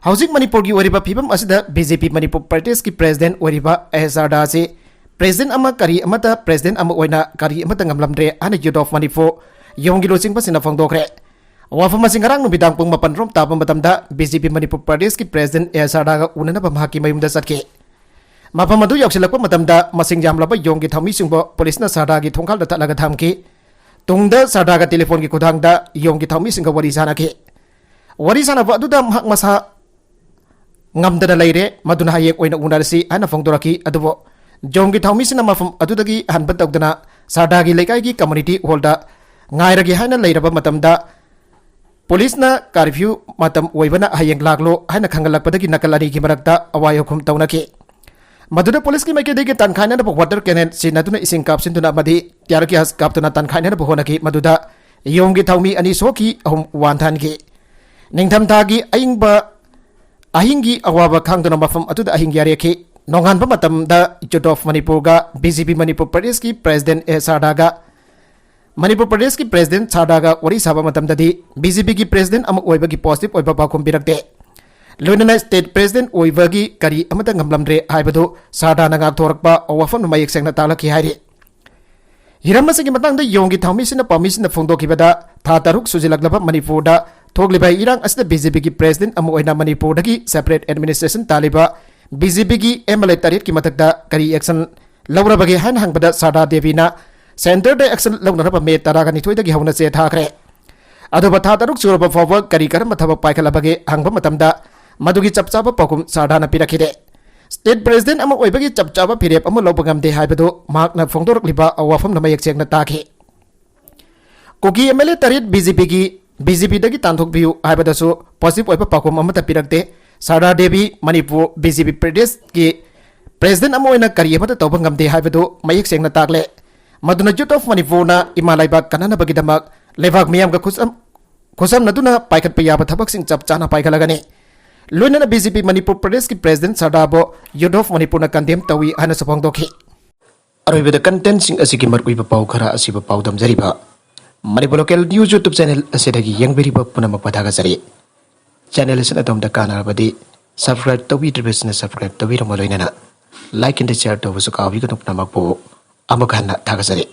ꯍꯧꯖꯤꯛ ꯃꯅꯤꯄꯨꯔꯒꯤ ꯑꯣꯏꯔꯤꯕ ꯐꯤꯕꯝ ꯑꯁꯤꯗ ꯕꯤ ꯖꯦ ꯄꯤ ꯃꯅꯤꯄꯨꯔ ꯄ꯭ꯔꯗꯦꯁꯀꯤ ꯄ꯭ꯔꯦꯁꯤꯗꯦꯟꯠ ꯑꯣꯏꯔꯤꯕ ꯑꯦ ꯁꯍꯔꯗ ꯑꯁꯤ ꯄ꯭ꯔꯦꯁꯤꯗꯦꯟꯠ ꯑꯃ ꯀꯔꯤ ꯑꯃꯠꯇ, ꯄ꯭ꯔꯦꯁꯤꯗꯦꯟꯠ ꯑꯃ ꯑꯣꯏꯅ ꯀꯔꯤ ꯑꯃꯠꯇ ꯉꯝꯂꯝꯗ꯭ꯔꯦ ꯍꯥꯏꯅ ꯌꯨꯠ ꯑꯣꯐ ꯃꯅꯤꯄꯨꯔ ꯌꯣꯝꯒꯤ ꯂꯨꯆꯤꯡꯕꯁꯤꯡꯅ ꯐꯣꯡꯗꯣꯛꯈ꯭ꯔꯦ꯫ ꯋꯥꯐꯝ ꯑꯁꯤ ꯉꯔꯥꯡ ꯅꯨꯃꯤꯗꯥꯡ ꯄꯨꯡ ꯃꯥꯄꯟ ꯔꯣꯝ ꯇꯥꯕ ꯃꯇꯝꯗ ꯕꯤ ꯖꯦ ꯄꯤ ꯃꯅꯤꯄꯨꯔ ꯄ꯭ꯔꯗꯦꯁꯀꯤ ꯄ꯭ꯔꯦꯁꯤꯗꯦꯟꯠ ꯑꯦ ꯁꯍꯔꯗꯒ ꯎꯅꯅꯕ ꯃꯍꯥꯛꯀꯤ ꯃꯌꯨꯝꯗ ꯆꯠꯈꯤ꯫ ꯃꯐꯝ ꯑꯗꯨ ꯌꯧꯁꯤꯜꯂꯛꯄ ꯃꯇꯝꯗ ꯃꯁꯤꯡ ꯌꯥꯝꯂꯕ ꯌꯣꯝꯒꯤ ꯊꯧꯃꯤꯁꯤꯡꯕꯨ ꯄꯨꯂꯤꯁꯅ ꯁꯍꯔꯗꯒꯤ ꯊꯣꯡꯈꯥꯜꯗ ꯊꯠꯂꯒ ꯊꯝꯈꯤ꯫ ꯇꯨꯡꯗ ꯁꯍꯔꯗꯒ ꯇꯦꯂꯤꯐꯣꯟꯒꯤ ꯈꯨꯠꯊꯥꯡꯗ ꯌꯣꯝꯒꯤ ꯊꯧꯃꯤꯁꯤꯡꯒ ꯋꯥꯔꯤ ꯁꯥꯅꯈꯤ꯫ ꯋꯥꯔꯤ ꯁꯥꯅꯕ ꯑꯗꯨꯗ ꯃꯍꯥꯛ ꯃꯁꯥ ꯉꯝꯗꯅ ꯂꯩꯔꯦ, ꯃꯗꯨꯅ ꯍꯌꯦꯡ ꯑꯣꯏꯅ ꯎꯅꯔꯁꯤ ꯍꯥꯏꯅ ꯐꯣꯡꯗꯣꯔꯛꯈꯤ꯫ ꯑꯗꯨꯕꯨ ꯌꯣꯝꯒꯤ ꯊꯧꯃꯤꯁꯤꯡꯅ ꯃꯐꯝ ꯑꯗꯨꯗꯒꯤ ꯍꯟꯕ ꯇꯧꯗꯅ ꯁꯍꯔꯗꯒꯤ ꯂꯩꯀꯥꯏꯒꯤ ꯀꯝꯃ꯭ꯌꯨꯅꯤꯇꯤ ꯍꯣꯜꯗ ꯉꯥꯏꯔꯒꯦ ꯍꯥꯏꯅ ꯂꯩꯔꯕ ꯃꯇꯝꯗ ꯄꯨꯂꯤꯁꯅ ꯀꯥꯔꯐ꯭ꯌꯨ ꯃꯇꯝ ꯑꯣꯏꯕꯅ ꯍꯌꯦꯡ ꯂꯥꯛꯂꯣ ꯍꯥꯏꯅ ꯈꯪꯍꯜꯂꯛꯄꯗꯒꯤ ꯅꯥꯀꯜ ꯑꯅꯤꯒꯤ ꯃꯔꯛꯇ ꯑꯋꯥꯏ ꯑꯈꯨꯝ ꯇꯧꯅꯈꯤ꯫ ꯃꯗꯨꯗ ꯄꯨꯂꯤꯁꯀꯤ ꯃꯥꯏꯀꯩꯗꯒꯤ ꯇꯥꯟꯈꯥꯏꯅꯅꯕ ꯋꯥꯇꯔ ꯀꯦꯅꯟ ꯁꯤꯖꯤꯟꯅꯗꯨꯅ ꯏꯁꯤꯡ ꯀꯥꯞꯁꯤꯟꯗꯨꯅ ꯑꯃꯗꯤ ꯇꯤꯌꯥꯔ ꯒ꯭ꯌꯥꯁ ꯀꯥꯞꯇꯨꯅ ꯇꯥꯟꯈꯥꯏꯅꯅꯕ ꯍꯣꯠꯅꯈꯤ꯫ ꯃꯗꯨꯗ ꯌꯣꯝꯒꯤ ꯊꯧꯃꯤ ꯑꯅꯤ ꯁꯣꯛꯈꯤ, ꯑꯍꯨꯝ ꯋꯥꯟꯊꯍꯟꯈꯤ꯫ ꯅꯤꯡꯊꯝꯊꯥꯒꯤ ꯑꯏꯪꯕ ꯑꯍꯤꯡꯒꯤ ꯑꯋꯥꯕ ꯈꯥꯡꯗꯨꯅ ꯃꯐꯝ ꯑꯗꯨꯗ ꯑꯍꯤꯡ ꯌꯥꯔꯦꯛꯈꯤ꯫ ꯅꯣꯡꯉꯥꯟꯕ ꯃꯇꯝꯗ ꯌꯨꯠ ꯑꯣꯐ ꯃꯅꯤꯄꯨꯔꯒ ꯕꯤ ꯖꯦ ꯄꯤ ꯃꯅꯤꯄꯨꯔ ꯄ꯭ꯔꯗꯦꯁꯀꯤ ꯄ꯭ꯔꯦꯁꯤꯗꯦꯟꯠ ꯑꯦ ꯁꯍꯔꯗꯒ ꯃꯅꯤꯄꯨꯔ ꯄ꯭ꯔꯗꯦꯁꯀꯤ ꯄ꯭ꯔꯦꯁꯤꯗꯦꯟꯠ ꯁꯍꯔꯗꯒ ꯋꯥꯔꯤ ꯁꯥꯕ ꯃꯇꯝꯗꯗꯤ ꯕꯤ ꯖꯦ ꯄꯤꯒꯤ ꯄ꯭ꯔꯦꯁꯤꯗꯦꯟꯠ ꯑꯃ ꯑꯣꯏꯕꯒꯤ ꯄꯣꯖꯤꯇꯤꯚ ꯑꯣꯏꯕ ꯄꯥꯎꯈꯨꯝ ꯄꯤꯔꯛꯇꯦ꯫ ꯂꯣꯏꯅꯅ ꯁ꯭ꯇꯦꯠ ꯄ꯭ꯔꯦꯁꯤꯗꯦꯟꯠ ꯑꯣꯏꯕꯒꯤ ꯀꯔꯤ ꯑꯃꯠꯇ ꯉꯝꯂꯝꯗ꯭ꯔꯦ ꯍꯥꯏꯕꯗꯨ ꯁꯍꯔꯗꯅ ꯉꯥꯛꯊꯣꯔꯛꯄ ꯋꯥꯐꯝꯅ ꯃꯌꯦꯛ ꯁꯦꯡꯅ ꯇꯥꯛꯂꯛꯈꯤ ꯍꯥꯏꯔꯤ꯫ ꯍꯤꯔꯝ ꯑꯁꯤꯒꯤ ꯃꯇꯥꯡꯗ ꯌꯣꯝꯒꯤ ꯊꯧꯃꯤꯁꯤꯡꯅ ꯄꯥꯎꯃꯤꯁꯤꯡꯅ ꯐꯣꯡꯗꯣꯛꯈꯤꯕꯗ, ꯊꯥ ꯇꯔꯨꯛ ꯁꯨꯖꯤꯜꯂꯛꯂꯕ ꯃꯅꯤꯄꯨꯔꯗ ꯊꯣꯛꯂꯤꯕ ꯏꯔꯥꯡ ꯑꯁꯤꯗ ꯕꯤ ꯖꯦ ꯄꯤꯒꯤ ꯄ꯭ꯔꯦꯁꯤꯗꯦꯟꯠ ꯑꯃ ꯑꯣꯏꯅ ꯃꯅꯤꯄꯨꯔꯗꯒꯤ ꯁꯦꯄꯔꯦꯠ ꯑꯦꯗꯃꯤꯅꯤꯁꯇ꯭ꯔꯦꯁꯟ ꯇꯥꯜꯂꯤꯕ ꯕꯤ ꯖꯦ ꯄꯤꯒꯤ ꯑꯦꯝ ꯑꯦꯜ ꯑꯦ ꯇꯔꯦꯠꯀꯤ ꯃꯊꯛꯇ ꯀꯔꯤ ꯑꯦꯛꯁꯟ ꯂꯧꯔꯕꯒꯦ ꯍꯥꯏꯅ ꯍꯪꯕꯗ ꯁꯥꯔꯗꯥ ꯗꯦꯕꯤꯅ ꯁꯦꯟꯇꯔꯗ ꯑꯦꯛꯁꯟ ꯂꯧꯅꯅꯕ ꯃꯦ ꯇꯔꯥꯒ ꯅꯤꯊꯣꯏꯗꯒꯤ ꯍꯧꯅ ꯆꯦ ꯊꯥꯈ꯭ꯔꯦ꯫ ꯑꯗꯨꯕꯨ ꯊꯥ ꯇꯔꯨꯛ ꯁꯨꯔꯕ ꯐꯥꯎꯕ ꯀꯔꯤ ꯀꯔꯝꯕ ꯊꯕꯛ ꯄꯥꯏꯈꯠꯂꯕꯒꯦ ꯍꯪꯕ ꯃꯇꯝꯗ ꯃꯗꯨꯒꯤ ꯆꯞ ꯆꯥꯕ ꯄꯥꯎꯈꯨꯝ ꯁꯥꯔꯗꯥꯅ ꯄꯤꯔꯛꯈꯤꯗꯦ꯫ ꯁ꯭ꯇꯦꯠ ꯄ꯭ꯔꯦꯁꯤꯗꯦꯟꯠ ꯑꯃ ꯑꯣꯏꯕꯒꯤ ꯆꯞ ꯆꯥꯕ ꯐꯤꯔꯦꯞ ꯑꯃ ꯂꯧꯕ ꯉꯝꯗꯦ ꯍꯥꯏꯕꯗꯨ ꯃꯍꯥꯛꯅ ꯐꯣꯡꯗꯣꯔꯛꯂꯤꯕ ꯋꯥꯐꯝꯅ ꯃꯌꯦꯛ ꯁꯦꯡꯅ ꯇꯥꯈꯤ꯫ ꯀꯨꯀꯤ ꯑꯦꯝ ꯑꯦꯜ ꯑꯦ ꯇꯔꯦꯠ ꯕꯤ ꯖꯦ ꯄꯤꯒꯤ, ꯕꯤ ꯖꯦ ꯄꯤꯗꯒꯤ ꯇꯥꯟꯊꯣꯛꯄꯤꯌꯨ ꯍꯥꯏꯕꯗꯁꯨ ꯄꯣꯖꯤꯇꯤꯚ ꯑꯣꯏꯕ ꯄꯥꯎꯈꯨꯝ ꯑꯃꯠꯇ ꯄꯤꯔꯛꯇꯦ꯫ ꯁꯥꯔꯗꯥ ꯗꯦꯕꯤ ꯃꯅꯤꯄꯨꯔ ꯕꯤ ꯖꯦ ꯄꯤ ꯄ꯭ꯔꯗꯦꯁꯀꯤ ꯄ꯭ꯔꯦꯁꯤꯗꯦꯟꯠ ꯑꯃ ꯑꯣꯏꯅ ꯀꯔꯤ ꯑꯃꯠꯇ ꯇꯧꯕ ꯉꯝꯗꯦ ꯍꯥꯏꯕꯗꯨ ꯃꯌꯦꯛ ꯁꯦꯡꯅ ꯇꯥꯛꯂꯦ꯫ ꯃꯗꯨꯅ ꯌꯨꯠ ꯑꯣꯐ ꯃꯅꯤꯄꯨꯔꯅ ꯏꯃꯥ ꯂꯩꯕꯥꯛ ꯀꯟꯅꯅꯕꯒꯤꯗꯃꯛ ꯂꯩꯕꯥꯛ ꯃꯤꯌꯥꯝꯒ ꯈꯨꯠꯁꯝ-, ꯈꯨꯠꯁꯝꯅꯗꯨꯅ ꯄꯥꯏꯈꯠꯄ ꯌꯥꯕ ꯊꯕꯛꯁꯤꯡ ꯆꯞ ꯆꯥꯅ ꯄꯥꯏꯈꯠꯂꯒꯅꯤ꯫ ꯂꯣꯏꯅꯅ ꯕꯤ ꯖꯦ ꯄꯤ ꯃꯅꯤꯄꯨꯔ ꯄ꯭ꯔꯗꯦꯁꯀꯤ ꯄ꯭ꯔꯦꯁꯤꯗꯦꯟꯠ ꯁꯔꯗꯥꯔꯕꯨ ꯌꯨꯊ ꯑꯣꯐ ꯃꯅꯤꯄꯨꯔꯅ ꯀꯟꯗꯦꯝ ꯇꯧꯏ ꯍꯥꯏꯅꯁꯨ ꯐꯣꯡꯗꯣꯛꯈꯤ꯫ ꯑꯔꯣꯏꯕꯗ ꯀꯟꯇꯦꯟꯠꯁꯤꯡ ꯑꯁꯤꯒꯤ ꯃꯔꯨꯑꯣꯏꯕ ꯄꯥꯎ ꯈꯔ ꯑꯁꯤꯕꯨ ꯄꯥꯎꯗꯝꯖꯔꯤꯕ Manipur local news YouTube channel ꯑꯁꯤꯗꯒꯤ ꯌꯦꯡꯕꯤꯔꯤꯕ ꯄꯨꯝꯅꯃꯛꯄꯨ ꯊꯥꯒꯠꯆꯔꯤ꯫ ꯆꯦꯅꯦꯜ ꯑꯁꯤꯅ ꯑꯗꯣꯝꯗ ꯀꯥꯟꯅꯔꯕꯗꯤ ꯁꯕꯁꯀ꯭ꯔꯥꯏꯕ ꯇꯧꯕꯤꯗ꯭ꯔꯤꯕꯁꯤꯅ ꯁꯕꯁꯀ꯭ꯔꯥꯏꯕ ꯇꯧꯕꯤꯔꯝꯕ ꯂꯣꯏꯅꯅ ꯂꯥꯏꯛ ꯑꯦꯟ ꯁꯤꯌꯥꯔ ꯇꯧꯕꯁꯨ ꯀꯥꯎꯕꯤꯒꯅꯨ꯫ ꯄꯨꯝꯅꯃꯛꯄꯨ ꯑꯃꯨꯛ ꯍꯟꯅ ꯊꯥꯒꯠꯆꯔꯤ꯫